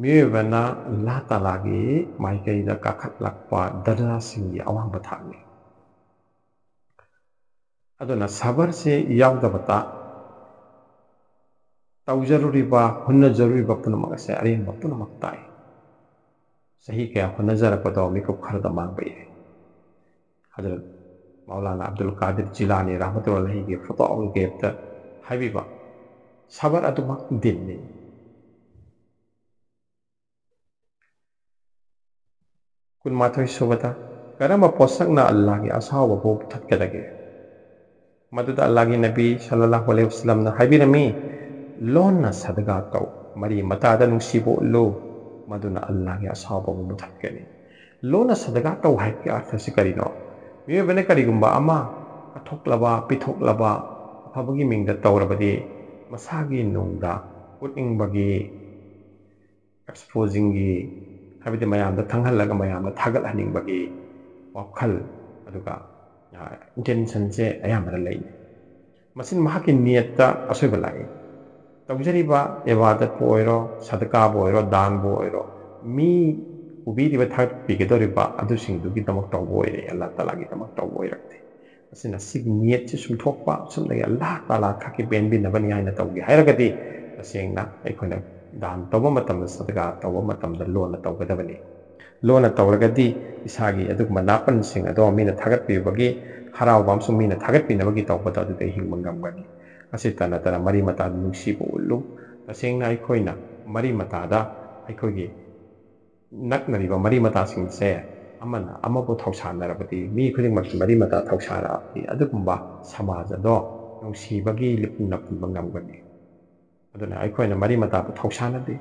ꯃꯤꯑꯣꯏꯕꯅ ꯑꯜꯂꯥꯍ ꯇꯥꯂꯥꯒꯤ ꯃꯥꯏꯀꯩꯗ ꯀꯥꯈꯠꯂꯛꯄ ꯗꯔꯖꯥꯁꯤꯡꯒꯤ ꯑꯋꯥꯡꯕ ꯊꯥꯛꯅꯤ꯫ ꯑꯗꯨꯅ ꯁꯕꯔꯁꯤ ꯌꯥꯎꯗꯕꯗ ꯇꯧꯖꯔꯨꯔꯤꯕ, ꯍꯣꯠꯅꯖꯔꯨꯔꯤꯕ ꯄꯨꯝꯅꯃꯛ ꯑꯁꯦ ꯑꯔꯦꯝꯕ ꯄꯨꯝꯅꯃꯛ ꯇꯥꯏ꯫ ꯆꯍꯤ ꯀꯌꯥ ꯍꯣꯠꯅꯖꯔꯛꯄꯗꯣ ꯃꯤꯀꯨꯞ ꯈꯔꯗ ꯃꯥꯡꯕ ꯌꯥꯏ꯫ ꯍꯖꯔꯠ ꯃꯧꯂꯥꯅꯥ ꯑꯕꯗꯨꯜ ꯀꯥꯗꯤꯔ ꯖꯤꯂꯥꯅꯤ ꯔꯍꯃꯇꯨꯜꯂꯥꯍꯤꯒꯤ ꯐꯨꯇꯥꯎꯜ ꯒꯦꯞꯇ ꯍꯥꯏꯕꯤꯕ, "ꯁꯕꯔ ꯑꯗꯨꯃꯛ ꯗꯤꯟꯅꯤ"꯫ ꯀꯨꯟꯃꯥꯊꯣꯏ ꯁꯨꯕꯗ, ꯀꯔꯝꯕ ꯄꯣꯠꯁꯛꯅ ꯑꯜꯂꯥꯍꯒꯤ ꯑꯁꯥꯎꯕꯕꯨ ꯃꯨꯊꯠꯀꯗꯒꯦ? ꯃꯗꯨꯗ ꯑꯜꯂꯥꯍꯒꯤ ꯅꯕꯤ ꯁꯜꯂꯜꯂꯥꯍꯨ ꯑꯂꯩꯍꯤ ꯋꯁꯜꯂꯝꯅ ꯍꯥꯏꯕꯤꯔꯝꯃꯤ, "ꯂꯣꯟꯅ ꯁꯗꯒꯥ ꯇꯧ, ꯃꯔꯤ ꯃꯇꯥꯗ ꯅꯨꯡꯁꯤꯕ ꯎꯠꯂꯨ, ꯃꯗꯨꯅ ꯑꯜꯂꯥꯍꯒꯤ ꯑꯁꯥꯎꯕꯕꯨ ꯃꯨꯊꯠꯀꯅꯤ"꯫ ꯂꯣꯟꯅ ꯁꯗꯒꯥ ꯇꯧ ꯍꯥꯏꯕꯒꯤ ꯑꯔꯊꯁꯤ ꯀꯔꯤꯅꯣ? ꯃꯤꯑꯣꯏꯕꯅ ꯀꯔꯤꯒꯨꯝꯕ ꯑꯃ ꯀꯠꯊꯣꯛꯂꯕ, ꯄꯤꯊꯣꯛꯂꯕ, ꯑꯐꯕꯒꯤ ꯃꯤꯡꯗ ꯇꯧꯔꯕꯗꯤ, ꯃꯁꯥꯒꯤ ꯅꯨꯡꯗ ꯎꯠꯅꯤꯡꯕꯒꯤ, ꯑꯦꯛꯁꯄꯣꯖꯤꯡꯒꯤ, ꯍꯥꯏꯕꯗꯤ ꯃꯌꯥꯝꯗ ꯈꯪꯍꯜꯂꯒ ꯃꯌꯥꯝꯗ ꯊꯥꯒꯠꯍꯟꯅꯤꯡꯕꯒꯤ ꯋꯥꯈꯜ, ꯑꯗꯨꯒ, ꯑ, ꯏꯟꯇꯦꯟꯁꯟꯁꯦ ꯑꯌꯥꯝꯕꯅ ꯂꯩ꯫ ꯃꯁꯤꯅ ꯃꯍꯥꯛꯀꯤ ꯅꯤꯌꯠꯇ ꯑꯁꯣꯏꯕ ꯂꯥꯛꯏ꯫ ꯇꯧꯖꯔꯤꯕ ꯏꯕꯥꯗꯠꯄꯨ ꯑꯣꯏꯔꯣ, ꯁꯗꯀꯥꯕꯨ ꯑꯣꯏꯔꯣ, ꯗꯥꯟꯕꯨ ꯑꯣꯏꯔꯣ, ꯃꯤ ꯎꯕꯤꯔꯤꯕ, ꯊꯥꯒꯠꯄꯤꯒꯗꯧꯔꯤꯕ ꯑꯗꯨꯁꯤꯡꯗꯨꯒꯤꯗꯃꯛ ꯇꯧꯕ ꯑꯣꯏꯔꯦ, ꯑꯜꯂꯥꯍ ꯇꯥꯂꯥꯒꯤꯗꯃꯛ ꯇꯧꯕ ꯑꯣꯏꯔꯛꯇꯦ꯫ ꯑꯁꯤꯅ ꯁꯤꯒꯤ ꯅꯤꯌꯠꯁꯤ ꯁꯨꯝꯊꯣꯛꯄ, ꯑꯁꯨꯝꯅꯒꯤ ꯑꯜꯂꯥꯍ ꯇꯥꯂꯥ ꯈꯛꯀꯤ ꯄꯦꯟꯕꯤꯅꯕꯅꯤ ꯍꯥꯏꯅ ꯇꯧꯒꯦ ꯍꯥꯏꯔꯒꯗꯤ, ꯇꯁꯦꯡꯅ ꯑꯩꯈꯣꯏꯅ ꯗꯥꯟ ꯇꯧꯕ ꯃꯇꯝꯗ, ꯁꯗꯀꯥ ꯇꯧꯕ ꯃꯇꯝꯗ ꯂꯣꯟꯅ ꯇꯧꯒꯗꯕꯅꯤ꯫ ꯂꯣꯟꯅ ꯇꯧꯔꯒꯗꯤ ꯏꯁꯥꯒꯤ ꯑꯗꯨꯒꯨꯝꯕ ꯅꯥꯄꯟꯁꯤꯡ ꯑꯗꯣ ꯃꯤꯅ ꯊꯥꯒꯠꯄꯤꯕꯒꯤ ꯍꯔꯥꯎꯕ ꯑꯃꯁꯨꯡ ꯃꯤꯅ ꯊꯥꯒꯠꯄꯤꯅꯕꯒꯤ ꯇꯧꯕꯗ ꯑꯗꯨꯗ ꯍꯤꯡꯕ ꯉꯝꯒꯅꯤ꯫ ꯑꯁꯤꯇ ꯅꯠꯇꯅ ꯃꯔꯤ ꯃꯇꯥꯗ ꯅꯨꯡꯁꯤꯕ ꯎꯠꯂꯨ꯫ ꯇꯁꯦꯡꯅ ꯑꯩꯈꯣꯏꯅ ꯃꯔꯤ ꯃꯇꯥꯗ ꯑꯩꯈꯣꯏꯒꯤ ꯅꯛꯅꯔꯤꯕ ꯃꯔꯤ ꯃꯇꯥꯁꯤꯡꯁꯦ ꯑꯃꯅ ꯑꯃꯕꯨ ꯊꯧꯁꯥꯟꯅꯔꯕꯗꯤ, ꯃꯤ ꯈꯨꯗꯤꯡꯃꯛꯀꯤ ꯃꯔꯤ ꯃꯇꯥ ꯊꯧꯁꯥꯔꯛꯑꯕꯗꯤ, ꯑꯗꯨꯒꯨꯝꯕ ꯁꯃꯥꯖ ꯑꯗꯣ ꯅꯨꯡꯁꯤꯕꯒꯤ ꯂꯤꯄꯨꯟꯅ ꯄꯨꯟꯕ ꯉꯝꯒꯅꯤ꯫ ꯑꯗꯨꯅ ꯑꯩꯈꯣꯏꯅ ꯃꯔꯤ ꯃꯇꯥꯕꯨ ꯊꯧꯁꯥꯟꯅꯗꯦ꯫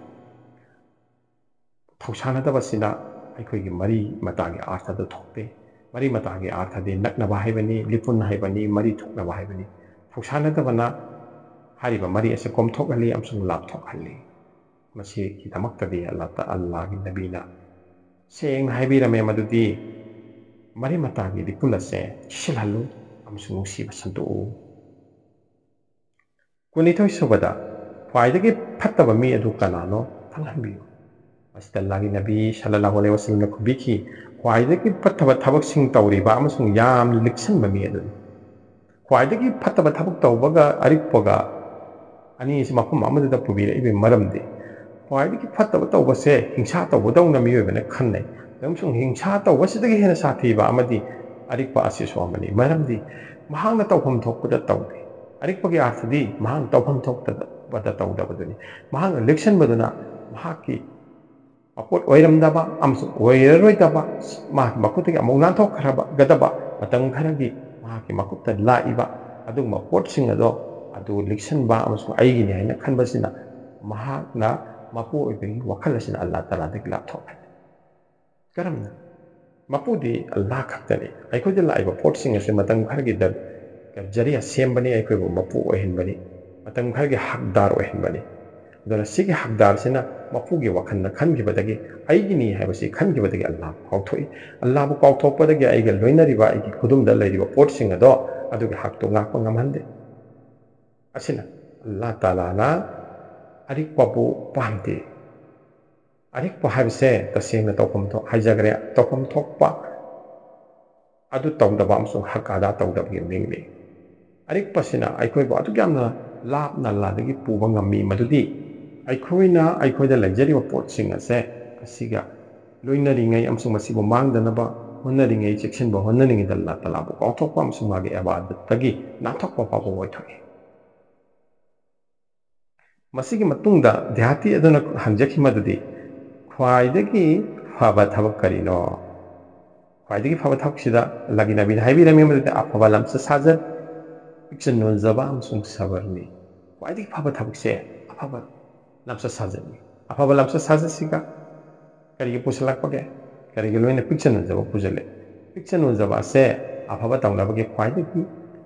ꯊꯧꯁꯥꯟꯅꯗꯕꯁꯤꯅ ꯑꯩꯈꯣꯏꯒꯤ ꯃꯔꯤ ꯃꯇꯥꯒꯤ ꯑꯥꯔꯊꯗ ꯊꯣꯛꯇꯦ꯫ ꯃꯔꯤ ꯃꯇꯥꯒꯤ ꯑꯥꯔꯊꯗꯤ ꯅꯛꯅꯕ ꯍꯥꯏꯕꯅꯤ, ꯂꯤꯄꯨꯟ ꯍꯥꯏꯕꯅꯤ, ꯃꯔꯤ ꯊꯣꯛꯅꯕ ꯍꯥꯏꯕꯅꯤ꯫ ꯊꯧꯁꯥꯟꯅꯗꯕꯅ ꯍꯥꯏꯔꯤꯕ ꯃꯔꯤ ꯑꯁꯤ ꯀꯣꯝꯊꯣꯛꯍꯜꯂꯤ ꯑꯃꯁꯨꯡ ꯂꯥꯞꯊꯣꯛꯍꯜꯂꯤ꯫ ꯃꯁꯤꯒꯤꯗꯃꯛꯇꯗꯤ ꯑꯜꯂꯥ ꯇ-, ꯑꯜꯂꯥꯒꯤ ꯅꯕꯤꯅ ꯁꯦꯡꯅ ꯍꯥꯏꯕꯤꯔꯝꯃꯦ ꯃꯗꯨꯗꯤ ꯃꯔꯤ ꯃꯇꯥꯒꯤ ꯂꯤꯄꯨꯟ ꯑꯁꯦ ꯆꯦꯛꯁꯤꯜꯍꯜꯂꯨ ꯑꯃꯁꯨꯡ ꯅꯨꯡꯁꯤꯕ ꯁꯟꯗꯣꯛꯎ꯫ ꯀꯨꯟꯅꯤꯊꯣꯏ ꯁꯨꯕꯗ, ꯈ꯭ꯋꯥꯏꯗꯒꯤ ꯐꯠꯇꯕ ꯃꯤ ꯑꯗꯨ ꯀꯅꯥꯅꯣ ꯈꯪꯍꯟꯕꯤꯌꯨ꯫ ꯃꯁꯤꯗ ꯑꯜꯂꯥꯍꯒꯤ ꯅꯕꯤ ꯁꯜꯂꯜꯂꯥꯍꯨ ꯑꯂꯩꯍꯤ ꯋꯁꯜꯂꯝꯅ ꯈꯨꯝꯕꯤꯈꯤ, ꯈ꯭ꯋꯥꯏꯗꯒꯤ ꯐꯠꯇꯕ ꯊꯕꯛꯁꯤꯡ ꯇꯧꯔꯤꯕ ꯑꯃꯁꯨꯡ ꯌꯥꯝꯅ ꯂꯤꯛꯁꯟꯕ ꯃꯤ ꯑꯗꯨꯅꯤ꯫ ꯈ꯭ꯋꯥꯏꯗꯒꯤ ꯐꯠꯇꯕ ꯊꯕꯛ ꯇꯧꯕꯒ ꯑꯔꯤꯛꯄꯒ ꯑꯅꯤ ꯑꯁꯤ ꯃꯐꯝ ꯑꯃꯗꯨꯗ ꯄꯨꯕꯤꯔꯛꯏꯕꯒꯤ ꯃꯔꯝꯗꯤ, ꯈ꯭ꯋꯥꯏꯗꯒꯤ ꯐꯠꯇꯕ ꯇꯧꯕꯁꯦ ꯍꯤꯡꯁꯥ ꯇꯧꯕꯗꯧꯅ ꯃꯤꯑꯣꯏꯕꯅ ꯈꯟꯅꯩ꯫ ꯑꯃꯁꯨꯡ ꯍꯤꯡꯁꯥ ꯇꯧꯕꯁꯤꯗꯒꯤ ꯍꯦꯟꯅ ꯁꯥꯊꯤꯕ ꯑꯃꯗꯤ ꯑꯔꯤꯛꯄ ꯑꯁꯤꯁꯨ ꯑꯃꯅꯤ꯫ ꯃꯔꯝꯗꯤ ꯃꯍꯥꯛꯅ ꯇꯧꯐꯝ ꯊꯣꯛꯄꯗ ꯇꯧꯗꯦ꯫ ꯑꯔꯤꯛꯄꯒꯤ ꯑꯥꯔꯊꯗꯤ ꯃꯍꯥꯛꯅ ꯇꯧꯐꯝ ꯊꯣꯛꯇꯕꯗ ꯇꯧꯗꯕꯗꯨꯅꯤ꯫ ꯃꯍꯥꯛꯅ ꯂꯤꯛꯁꯟꯕꯗꯨꯅ ꯃꯍꯥꯛꯀꯤ ꯃꯄꯣꯠ ꯑꯣꯏꯔꯝꯗꯕ ꯑꯃꯁꯨꯡ ꯑꯣꯏꯔꯔꯣꯏꯗꯕ, ꯃꯍꯥꯛꯀꯤ ꯃꯈꯨꯠꯇꯒꯤ ꯑꯃꯨꯛ ꯅꯥꯟꯊꯣꯛꯈ꯭ꯔꯒꯗꯕ ꯃꯇꯝ ꯈꯔꯒꯤ ꯃꯍꯥꯛꯀꯤ ꯃꯈꯨꯠꯇ ꯂꯥꯛꯏꯕ ꯑꯗꯨꯒꯨꯝꯕ ꯄꯣꯠꯁꯤꯡ ꯑꯗꯣ ꯑꯗꯨ ꯂꯤꯛꯁꯟꯕ ꯑꯃꯁꯨꯡ ꯑꯩꯒꯤꯅꯤ ꯍꯥꯏꯅ ꯈꯟꯕꯁꯤꯅ ꯃꯍꯥꯛꯅ ꯃꯄꯨ ꯑꯣꯏꯕꯒꯤ ꯋꯥꯈꯜ ꯑꯁꯤꯅ ꯑꯜꯂꯥ ꯇꯥꯂꯥꯗꯒꯤ ꯂꯥꯞꯊꯣꯛꯍꯜꯂꯤ꯫ ꯀꯔꯝꯅ? ꯃꯄꯨꯗꯤ ꯑꯜꯂꯥ ꯈꯛꯇꯅꯤ꯫ ꯑꯩꯈꯣꯏꯗ ꯂꯥꯛꯏꯕ ꯄꯣꯠꯁꯤꯡ ꯑꯁꯤ ꯃꯇꯝ ꯈꯔꯒꯤ ꯗ-, ꯖꯔꯤꯌꯥ ꯁꯦꯝꯕꯅꯤ, ꯑꯩꯈꯣꯏꯕꯨ ꯃꯄꯨ ꯑꯣꯏꯍꯟꯕꯅꯤ, ꯃꯇꯝ ꯈꯔꯒꯤ ꯍꯛꯗꯥꯔ ꯑꯣꯏꯍꯟꯕꯅꯤ꯫ ꯑꯗꯨꯅ ꯁꯤꯒꯤ ꯍꯛꯗꯥꯔꯁꯤꯅ ꯃꯄꯨꯒꯤ ꯋꯥꯈꯜꯗ ꯈꯟꯈꯤꯕꯗꯒꯤ, ꯑꯩꯒꯤꯅꯤ ꯍꯥꯏꯕꯁꯤ ꯈꯟꯈꯤꯕꯗꯒꯤ ꯑꯜꯂꯥꯕꯨ ꯀꯥꯎꯊꯣꯛꯏ꯫ ꯑꯜꯂꯥꯕꯨ ꯀꯥꯎꯊꯣꯛꯄꯗꯒꯤ ꯑꯩꯒ ꯂꯣꯏꯅꯔꯤꯕ, ꯑꯩꯒꯤ ꯈꯨꯗꯨꯝꯗ ꯂꯩꯔꯤꯕ ꯄꯣꯠꯁꯤꯡ ꯑꯗꯣ ꯑꯗꯨꯒꯤ ꯍꯛꯇꯣ ꯉꯥꯛꯄ ꯉꯝꯍꯟꯗꯦ꯫ ꯑꯁꯤꯅ ꯑꯜꯂꯥ ꯇꯥꯂꯥꯅ ꯑꯔꯤꯛꯄꯕꯨ ꯄꯥꯝꯗꯦ꯫ ꯑꯔꯤꯛꯄ ꯍꯥꯏꯕꯁꯦ ꯇꯁꯦꯡꯅ ꯇꯧꯐꯝ ꯊꯣꯛ-, ꯍꯥꯏꯖꯈ꯭ꯔꯦ, ꯇꯧꯐꯝ ꯊꯣꯛꯄ ꯑꯗꯨ ꯇꯧꯗꯕ ꯑꯃꯁꯨꯡ ꯍꯛ ꯑꯗꯥ ꯇꯧꯗꯕꯒꯤ ꯃꯤꯡꯅꯤ꯫ ꯑꯔꯤꯛꯄꯁꯤꯅ ꯑꯩꯈꯣꯏꯕꯨ ꯑꯗꯨꯛ ꯌꯥꯝꯅ ꯂꯥꯞꯅ ꯑꯜꯂꯥꯗꯒꯤ ꯄꯨꯕ ꯉꯝꯃꯤ, ꯃꯗꯨꯗꯤ ꯑꯩꯈꯣꯏꯅ ꯑꯩꯈꯣꯏꯗ ꯂꯩꯖꯔꯤꯕ ꯄꯣꯠꯁꯤꯡ ꯑꯁꯦ ꯑꯁꯤꯒ ꯂꯣꯏꯅꯔꯤꯉꯩ ꯑꯃꯁꯨꯡ ꯃꯁꯤꯕꯨ ꯃꯥꯡꯗꯅꯕ ꯍꯣꯠꯅꯔꯤꯉꯩ, ꯆꯦꯛꯁꯤꯟꯕ ꯍꯣꯠꯅꯔꯤꯉꯩꯗ ꯑꯜꯂꯥ ꯇꯥꯂꯥꯕꯨ ꯀꯥꯎꯊꯣꯛꯄ ꯑꯃꯁꯨꯡ ꯃꯥꯒꯤ ꯏꯕꯥꯗꯠꯇꯒꯤ ꯅꯥꯟꯊꯣꯛꯄ ꯐꯥꯎꯕ ꯑꯣꯏꯊꯣꯛꯏ꯫ ꯃꯁꯤꯒꯤ ꯃꯇꯨꯡꯗ ꯗꯦꯍꯥꯇꯤ ꯑꯗꯨꯅ ꯍꯪꯖꯈꯤ ꯃꯗꯨꯗꯤ, ꯈ꯭ꯋꯥꯏꯗꯒꯤ ꯐꯕ ꯊꯕꯛ ꯀꯔꯤꯅꯣ? ꯈ꯭ꯋꯥꯏꯗꯒꯤ ꯐꯕ ꯊꯕꯛꯁꯤꯗ ꯑꯜꯂꯥꯍꯒꯤ ꯅꯕꯤꯅ ꯍꯥꯏꯕꯤꯔꯝꯃꯤ, ꯃꯗꯨꯗꯤ ꯑꯐꯕ ꯂꯝꯆꯠ ꯁꯥꯖꯠ, ꯄꯤꯛꯆ ꯅꯣꯟꯖꯕ ꯑꯃꯁꯨꯡ ꯁꯕꯔꯅꯤ꯫ ꯈ꯭ꯋꯥꯏꯗꯒꯤ ꯐꯕ ꯊꯕꯛꯁꯦ ꯑꯐꯕ ꯂꯝꯆꯠ ꯁꯥꯖꯠꯅꯤ꯫ ꯑꯐꯕ ꯂꯝꯆꯠ ꯁꯥꯖꯠꯁꯤꯒ ꯀꯔꯤꯒꯤ ꯄꯨꯁꯤꯜꯂꯛꯄꯒꯦ? ꯀꯔꯤꯒꯤ ꯂꯣꯏꯅ ꯄꯤꯛꯆ ꯅꯣꯟꯖꯕ ꯄꯨꯁꯤꯜꯂꯦ? ꯄꯤꯛꯆ ꯅꯣꯟꯖꯕ ꯑꯁꯦ ꯑꯐꯕ ꯇꯧꯅꯕꯒꯤ ꯈ꯭ꯋꯥꯏꯗꯒꯤ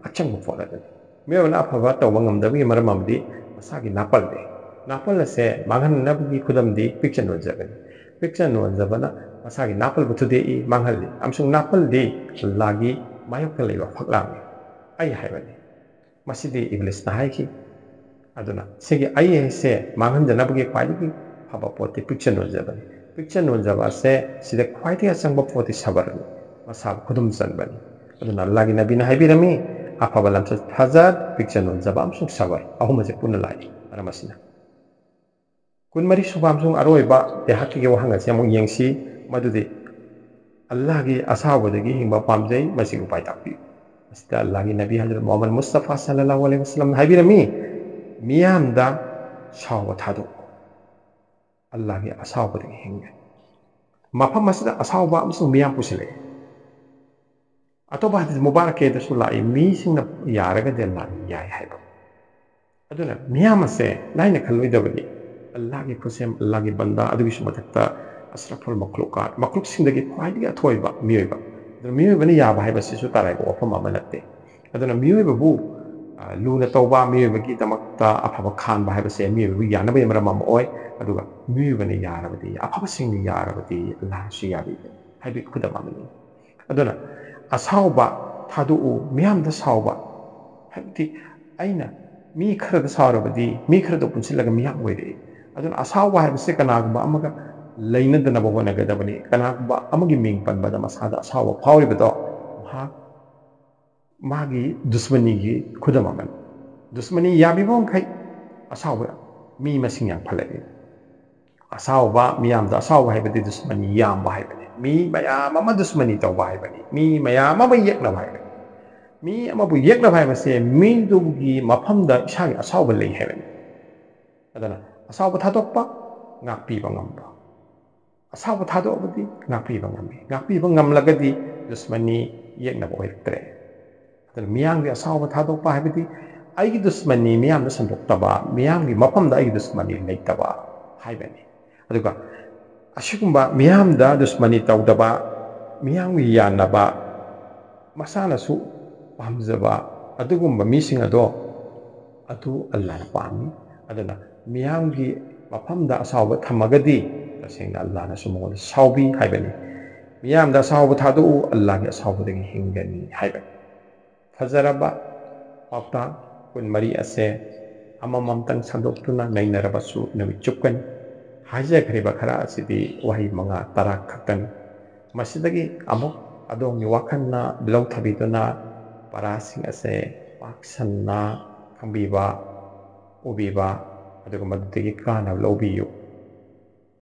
ꯑꯆꯪꯕ ꯄꯣꯠ ꯑꯗꯨꯅꯤ꯫ ꯃꯤꯑꯣꯏꯕꯅ ꯑꯐꯕ ꯇꯧꯕ ꯉꯝꯗꯕꯒꯤ ꯃꯔꯝ ꯑꯃꯗꯤ ꯃꯁꯥꯒꯤ ꯅꯥꯄꯜꯅꯤ꯫ ꯅꯥꯄꯜ ꯑꯁꯦ ꯃꯥꯡꯍꯟꯅꯕꯒꯤ ꯈꯨꯗꯝꯗꯤ ꯄꯤꯛꯆ ꯅꯣꯟꯖꯕꯅꯤ꯫ ꯄꯤꯛꯆ ꯅꯣꯟꯖꯕꯅ ꯃꯁꯥꯒꯤ ꯅꯥꯄꯜꯕꯨ ꯊꯨꯗꯦꯛꯏ, ꯃꯥꯡꯍꯜꯂꯤ, ꯑꯃꯁꯨꯡ ꯅꯥꯄꯜꯗꯤ ꯑꯜꯂꯥꯍꯒꯤ ꯃꯥꯌꯣꯛꯇ ꯂꯩꯕ ꯐꯛꯂꯥꯡꯅꯤ, ꯑꯩ ꯍꯥꯏꯕꯅꯤ꯫ ꯃꯁꯤꯗꯤ ꯏꯕꯂꯤꯁꯅ ꯍꯥꯏꯈꯤ꯫ ꯑꯗꯨꯅ ꯁꯤꯒꯤ ꯑꯩ ꯍꯥꯏꯁꯦ ꯃꯥꯡꯍꯟꯗꯅꯕꯒꯤ ꯈ꯭ꯋꯥꯏꯗꯒꯤ ꯐꯕ ꯄꯣꯠꯇꯤ ꯄꯤꯛꯆ ꯅꯣꯟꯖꯕꯅꯤ꯫ ꯄꯤꯛꯆ ꯅꯣꯟꯖꯕ ꯑꯁꯦ ꯁꯤꯗ ꯈ꯭ꯋꯥꯏꯗꯒꯤ ꯑꯆꯪꯕ ꯄꯣꯠꯇꯤ ꯁꯕꯔꯅꯤ, ꯃꯁꯥꯕꯨ ꯈꯨꯗꯨꯝ ꯆꯟꯕꯅꯤ꯫ ꯑꯗꯨꯅ ꯑꯜꯂꯥꯍꯒꯤ ꯅꯕꯤꯅ ꯍꯥꯏꯕꯤꯔꯝꯃꯤ, ꯑꯐꯕ ꯂꯝꯆꯠ ꯁꯥꯖꯠ, ꯄꯤꯛꯆ ꯅꯣꯟꯖꯕ ꯑꯃꯁꯨꯡ ꯁꯕꯔ ꯑꯍꯨꯝ ꯑꯁꯦ ꯄꯨꯟꯅ ꯂꯥꯛꯏ꯫ ꯃꯔꯝ ꯑꯁꯤꯅ ꯀꯨꯟꯃꯔꯤ ꯁꯨꯕ ꯑꯃꯁꯨꯡ ꯑꯔꯣꯏꯕ ꯗꯦꯍꯥꯛꯀꯤ ꯋꯥꯍꯪ ꯑꯁꯤ ꯑꯃꯨꯛ ꯌꯦꯡꯁꯤ, ꯃꯗꯨꯗꯤ ꯑꯜꯂꯥꯍꯒꯤ ꯑꯁꯥꯎꯕꯗꯒꯤ ꯍꯤꯡꯕ ꯄꯥꯝꯖꯩ, ꯃꯁꯤꯒꯤ ꯎꯄꯥꯏ ꯇꯥꯛꯄꯤꯌꯨ꯫ ꯃꯁꯤꯗ ꯑꯜꯂꯥꯍꯒꯤ ꯅꯕꯤ ꯍꯖꯔꯠ ꯃꯨꯍꯝꯃꯗ ꯃꯨꯁꯇꯐꯥ ꯁꯜꯂꯜꯂꯥꯍꯨ ꯑꯂꯩꯍꯤ ꯋꯁꯜꯂꯝꯅ ꯍꯥꯏꯕꯤꯔꯝꯃꯤ, ꯃꯤꯌꯥꯝꯗ ꯁꯥꯎꯕ ꯊꯥꯗꯣꯛꯎ, ꯑꯜꯂꯥꯍꯒꯤ ꯑꯁꯥꯎꯕꯗꯒꯤ ꯍꯤꯡꯒꯅꯤ꯫ ꯃꯐꯝ ꯑꯁꯤꯗ ꯑꯁꯥꯎꯕ ꯑꯃꯁꯨꯡ ꯃꯤꯌꯥꯝ ꯄꯨꯁꯤꯜꯂꯛꯏ꯫ ꯑꯇꯣꯞꯄ ꯍꯗꯤꯁ ꯃꯨꯕꯥꯔꯛꯀꯤꯗꯁꯨ ꯂꯥꯛꯏ, ꯃꯤꯁꯤꯡꯅ ꯌꯥꯔꯒꯗꯤ ꯑꯜꯂꯥꯍꯅ ꯌꯥꯏ ꯍꯥꯏꯕ꯫ ꯑꯗꯨꯅ ꯃꯤꯌꯥꯝ ꯑꯁꯦ ꯂꯥꯏꯅ ꯈꯜꯂꯣꯏꯗꯕꯅꯤ꯫ ꯑꯜꯂꯥꯍꯒꯤ ꯈꯨꯠꯁꯦꯝ, ꯑꯜꯂꯥꯍꯒꯤ ꯕꯟꯗꯥ, ꯑꯗꯨꯒꯤꯁꯨ ꯃꯊꯛꯇ ꯑꯁ꯭ꯔꯐꯨꯜ ꯃꯈ꯭ꯂꯨꯀꯥꯠ, ꯃꯈ꯭ꯂꯨꯛꯁꯤꯡꯗꯒꯤ ꯈ꯭ꯋꯥꯏꯗꯒꯤ ꯑꯊꯣꯏꯕ ꯃꯤꯑꯣꯏꯕ꯫ ꯑꯗꯨꯅ ꯃꯤꯑꯣꯏꯕꯅ ꯌꯥꯕ ꯍꯥꯏꯕꯁꯤꯁꯨ ꯇꯔꯥꯏꯕ ꯋꯥꯐꯝ ꯑꯃ ꯅꯠꯇꯦ꯫ ꯑꯗꯨꯅ ꯃꯤꯑꯣꯏꯕꯕꯨ, ꯑ, ꯂꯨꯅ ꯇꯧꯕ, ꯃꯤꯑꯣꯏꯕꯒꯤꯗꯃꯛꯇ ꯑꯐꯕ ꯈꯥꯟꯕ ꯍꯥꯏꯕꯁꯦ ꯃꯤꯑꯣꯏꯕꯕꯨ ꯌꯥꯅꯕꯒꯤ ꯃꯔꯝ ꯑꯃ ꯑꯣꯏ꯫ ꯑꯗꯨꯒ ꯃꯤꯑꯣꯏꯕꯅ ꯌꯥꯔꯕꯗꯤ, ꯑꯐꯕꯁꯤꯡꯅ ꯌꯥꯔꯕꯗꯤ ꯑꯜꯂꯥꯍꯁꯨ ꯌꯥꯕꯤꯒꯅꯤ ꯍꯥꯏꯕꯒꯤ ꯈꯨꯗꯝ ꯑꯃꯅꯤ꯫ ꯑꯗꯨꯅ ꯑꯁꯥꯎꯕ ꯊꯥꯗꯣꯛꯎ, ꯃꯤꯌꯥꯝꯗ ꯁꯥꯎꯕ ꯍꯥꯏꯕꯗꯤ ꯑꯩꯅ ꯃꯤ ꯈꯔꯗ ꯁꯥꯎꯔꯕꯗꯤ ꯃꯤ ꯈꯔꯗ ꯄꯨꯟꯁꯤꯜꯂꯒ ꯃꯤꯌꯥꯝ ꯑꯣꯏꯔꯛꯏ꯫ ꯑꯗꯨꯅ ꯑꯁꯥꯎꯕ ꯍꯥꯏꯕꯁꯦ ꯀꯅꯥꯒꯨꯝꯕ ꯑꯃꯒ ꯂꯩꯅꯗꯅꯕ ꯍꯣꯠꯅꯒꯗꯕꯅꯤ꯫ ꯀꯅꯥꯒꯨꯝꯕ ꯑꯃꯒꯤ ꯃꯤꯡ ꯄꯟꯕꯗ ꯃꯁꯥꯗ ꯑꯁꯥꯎꯕ ꯐꯥꯎꯔꯤꯕꯗꯣ ꯃꯍꯥꯛ ꯃꯥꯒꯤ ꯗꯨꯁꯃꯅꯤꯒꯤ ꯈꯨꯗꯝ ꯑꯃꯅꯤ꯫ ꯗꯨꯁꯃꯅꯤ ꯌꯥꯝꯃꯤꯕ ꯃꯈꯩ ꯑꯁꯥꯎꯕ ꯃꯤ ꯃꯁꯤꯡ ꯌꯥꯝꯈꯠꯂꯛꯏ꯫ ꯑꯁꯥꯎꯕ, ꯃꯤꯌꯥꯝꯗ ꯑꯁꯥꯎꯕ ꯍꯥꯏꯕꯗꯤ ꯗꯨꯁꯃꯅꯤ ꯌꯥꯝꯕ ꯍꯥꯏꯕꯅꯤ꯫ ꯃꯤ ꯃꯌꯥꯝ ꯑꯃ ꯗꯨꯁꯃꯅꯤ ꯇꯧꯕ ꯍꯥꯏꯕꯅꯤ꯫ ꯃꯤ ꯃꯌꯥꯝ ꯑꯃ ꯌꯦꯛꯅꯕ ꯍꯥꯏꯕꯅꯤ꯫ ꯃꯤ ꯑꯃꯕꯨ ꯌꯦꯛꯅꯕ ꯍꯥꯏꯕꯁꯦ ꯃꯤꯗꯨꯒꯤ ꯃꯐꯝꯗ ꯏꯁꯥꯒꯤ ꯑꯁꯥꯎꯕ ꯂꯩ ꯍꯥꯏꯕꯅꯤ꯫ ꯑꯗꯨꯅ ꯑꯁꯥꯎꯕ ꯊꯥꯗꯣꯛꯄ, ꯉꯥꯛꯄꯤꯕ ꯉꯝꯕ꯫ ꯑꯁꯥꯎꯕ ꯊꯥꯗꯣꯛꯑꯕꯗꯤ ꯉꯥꯛꯄꯤꯕ ꯉꯝꯃꯤ꯫ ꯉꯥꯛꯄꯤꯕ ꯉꯝꯂꯒꯗꯤ ꯗꯨꯁꯃꯟꯅꯤ ꯌꯦꯛꯅꯕ ꯑꯣꯏꯔꯛꯇ꯭ꯔꯦ꯫ ꯑꯗꯨꯅ ꯃꯤꯌꯥꯝꯒꯤ ꯑꯁꯥꯎꯕ ꯊꯥꯗꯣꯛꯄ ꯍꯥꯏꯕꯗꯤ ꯑꯩꯒꯤ ꯗꯨꯁꯃꯟꯅꯤ ꯃꯤꯌꯥꯝꯗ ꯁꯟꯗꯣꯛꯇꯕ, ꯃꯤꯌꯥꯝꯒꯤ ꯃꯐꯝꯗ ꯑꯩꯒꯤ ꯗꯨꯁꯃꯟꯅꯤ ꯂꯩꯇꯕ ꯍꯥꯏꯕꯅꯤ꯫ ꯑꯗꯨꯒ ꯑꯁꯤꯒꯨꯝꯕ ꯃꯤꯌꯥꯝꯗ ꯗꯨꯁꯃꯟꯅꯤ ꯇꯧꯗꯕ, ꯃꯤꯌꯥꯝꯒꯤ ꯌꯥꯅꯕ, ꯃꯁꯥꯅꯁꯨ ꯄꯥꯝꯖꯕ ꯑꯗꯨꯒꯨꯝꯕ ꯃꯤꯁꯤꯡ ꯑꯗꯣ, ꯑꯗꯨ ꯑꯜꯂꯥꯍꯅ ꯄꯥꯝꯃꯤ꯫ ꯑꯗꯨꯅ ꯃꯤꯌꯥꯝꯒꯤ ꯃꯐꯝꯗ ꯑꯁꯥꯎꯕ ꯊꯝꯃꯒꯗꯤ ꯇꯁꯦꯡꯅ ꯑꯜꯂꯥꯍꯅꯁꯨ ꯃꯉꯣꯟꯗ ꯁꯥꯎꯕꯤ ꯍꯥꯏꯕꯅꯤ꯫ ꯃꯤꯌꯥꯝꯗ ꯑꯁꯥꯎꯕ ꯊꯥꯗꯣꯛꯎ, ꯑꯜꯂꯥꯍꯒꯤ ꯑꯁꯥꯎꯕꯗꯒꯤ ꯍꯤꯡꯒꯅꯤ ꯍꯥꯏꯕꯅꯤ꯫ ꯐꯖꯔꯕ ꯄꯥꯎꯇꯥꯛ ꯀꯨꯟꯃꯔꯤ ꯑꯁꯦ ꯑꯃꯃꯝꯇꯪ ꯁꯟꯗꯣꯛꯇꯨꯅ ꯅꯩꯅꯔꯕꯁꯨ ꯅꯨꯃꯤꯠ ꯆꯨꯞꯀꯅꯤ꯫ ꯍꯥꯏꯖꯈ꯭ꯔꯤꯕ ꯈꯔ ꯑꯁꯤꯗꯤ ꯋꯥꯍꯩ ꯃꯉꯥ ꯇꯔꯥ ꯈꯛꯇꯅꯤ꯫ ꯃꯁꯤꯗꯒꯤ ꯑꯃꯨꯛ ꯑꯗꯣꯝꯒꯤ ꯋꯥꯈꯜꯅ ꯂꯧꯊꯕꯤꯗꯨꯅ ꯄꯔꯥꯁꯤꯡ ꯑꯁꯦ ꯄꯥꯛ ꯁꯟꯅ ꯈꯪꯕꯤꯕ, ꯎꯕꯤꯕ, ꯑꯗꯨꯒ ꯃꯗꯨꯗꯒꯤ ꯀꯥꯟꯅꯕ ꯂꯧꯕꯤꯌꯨ꯫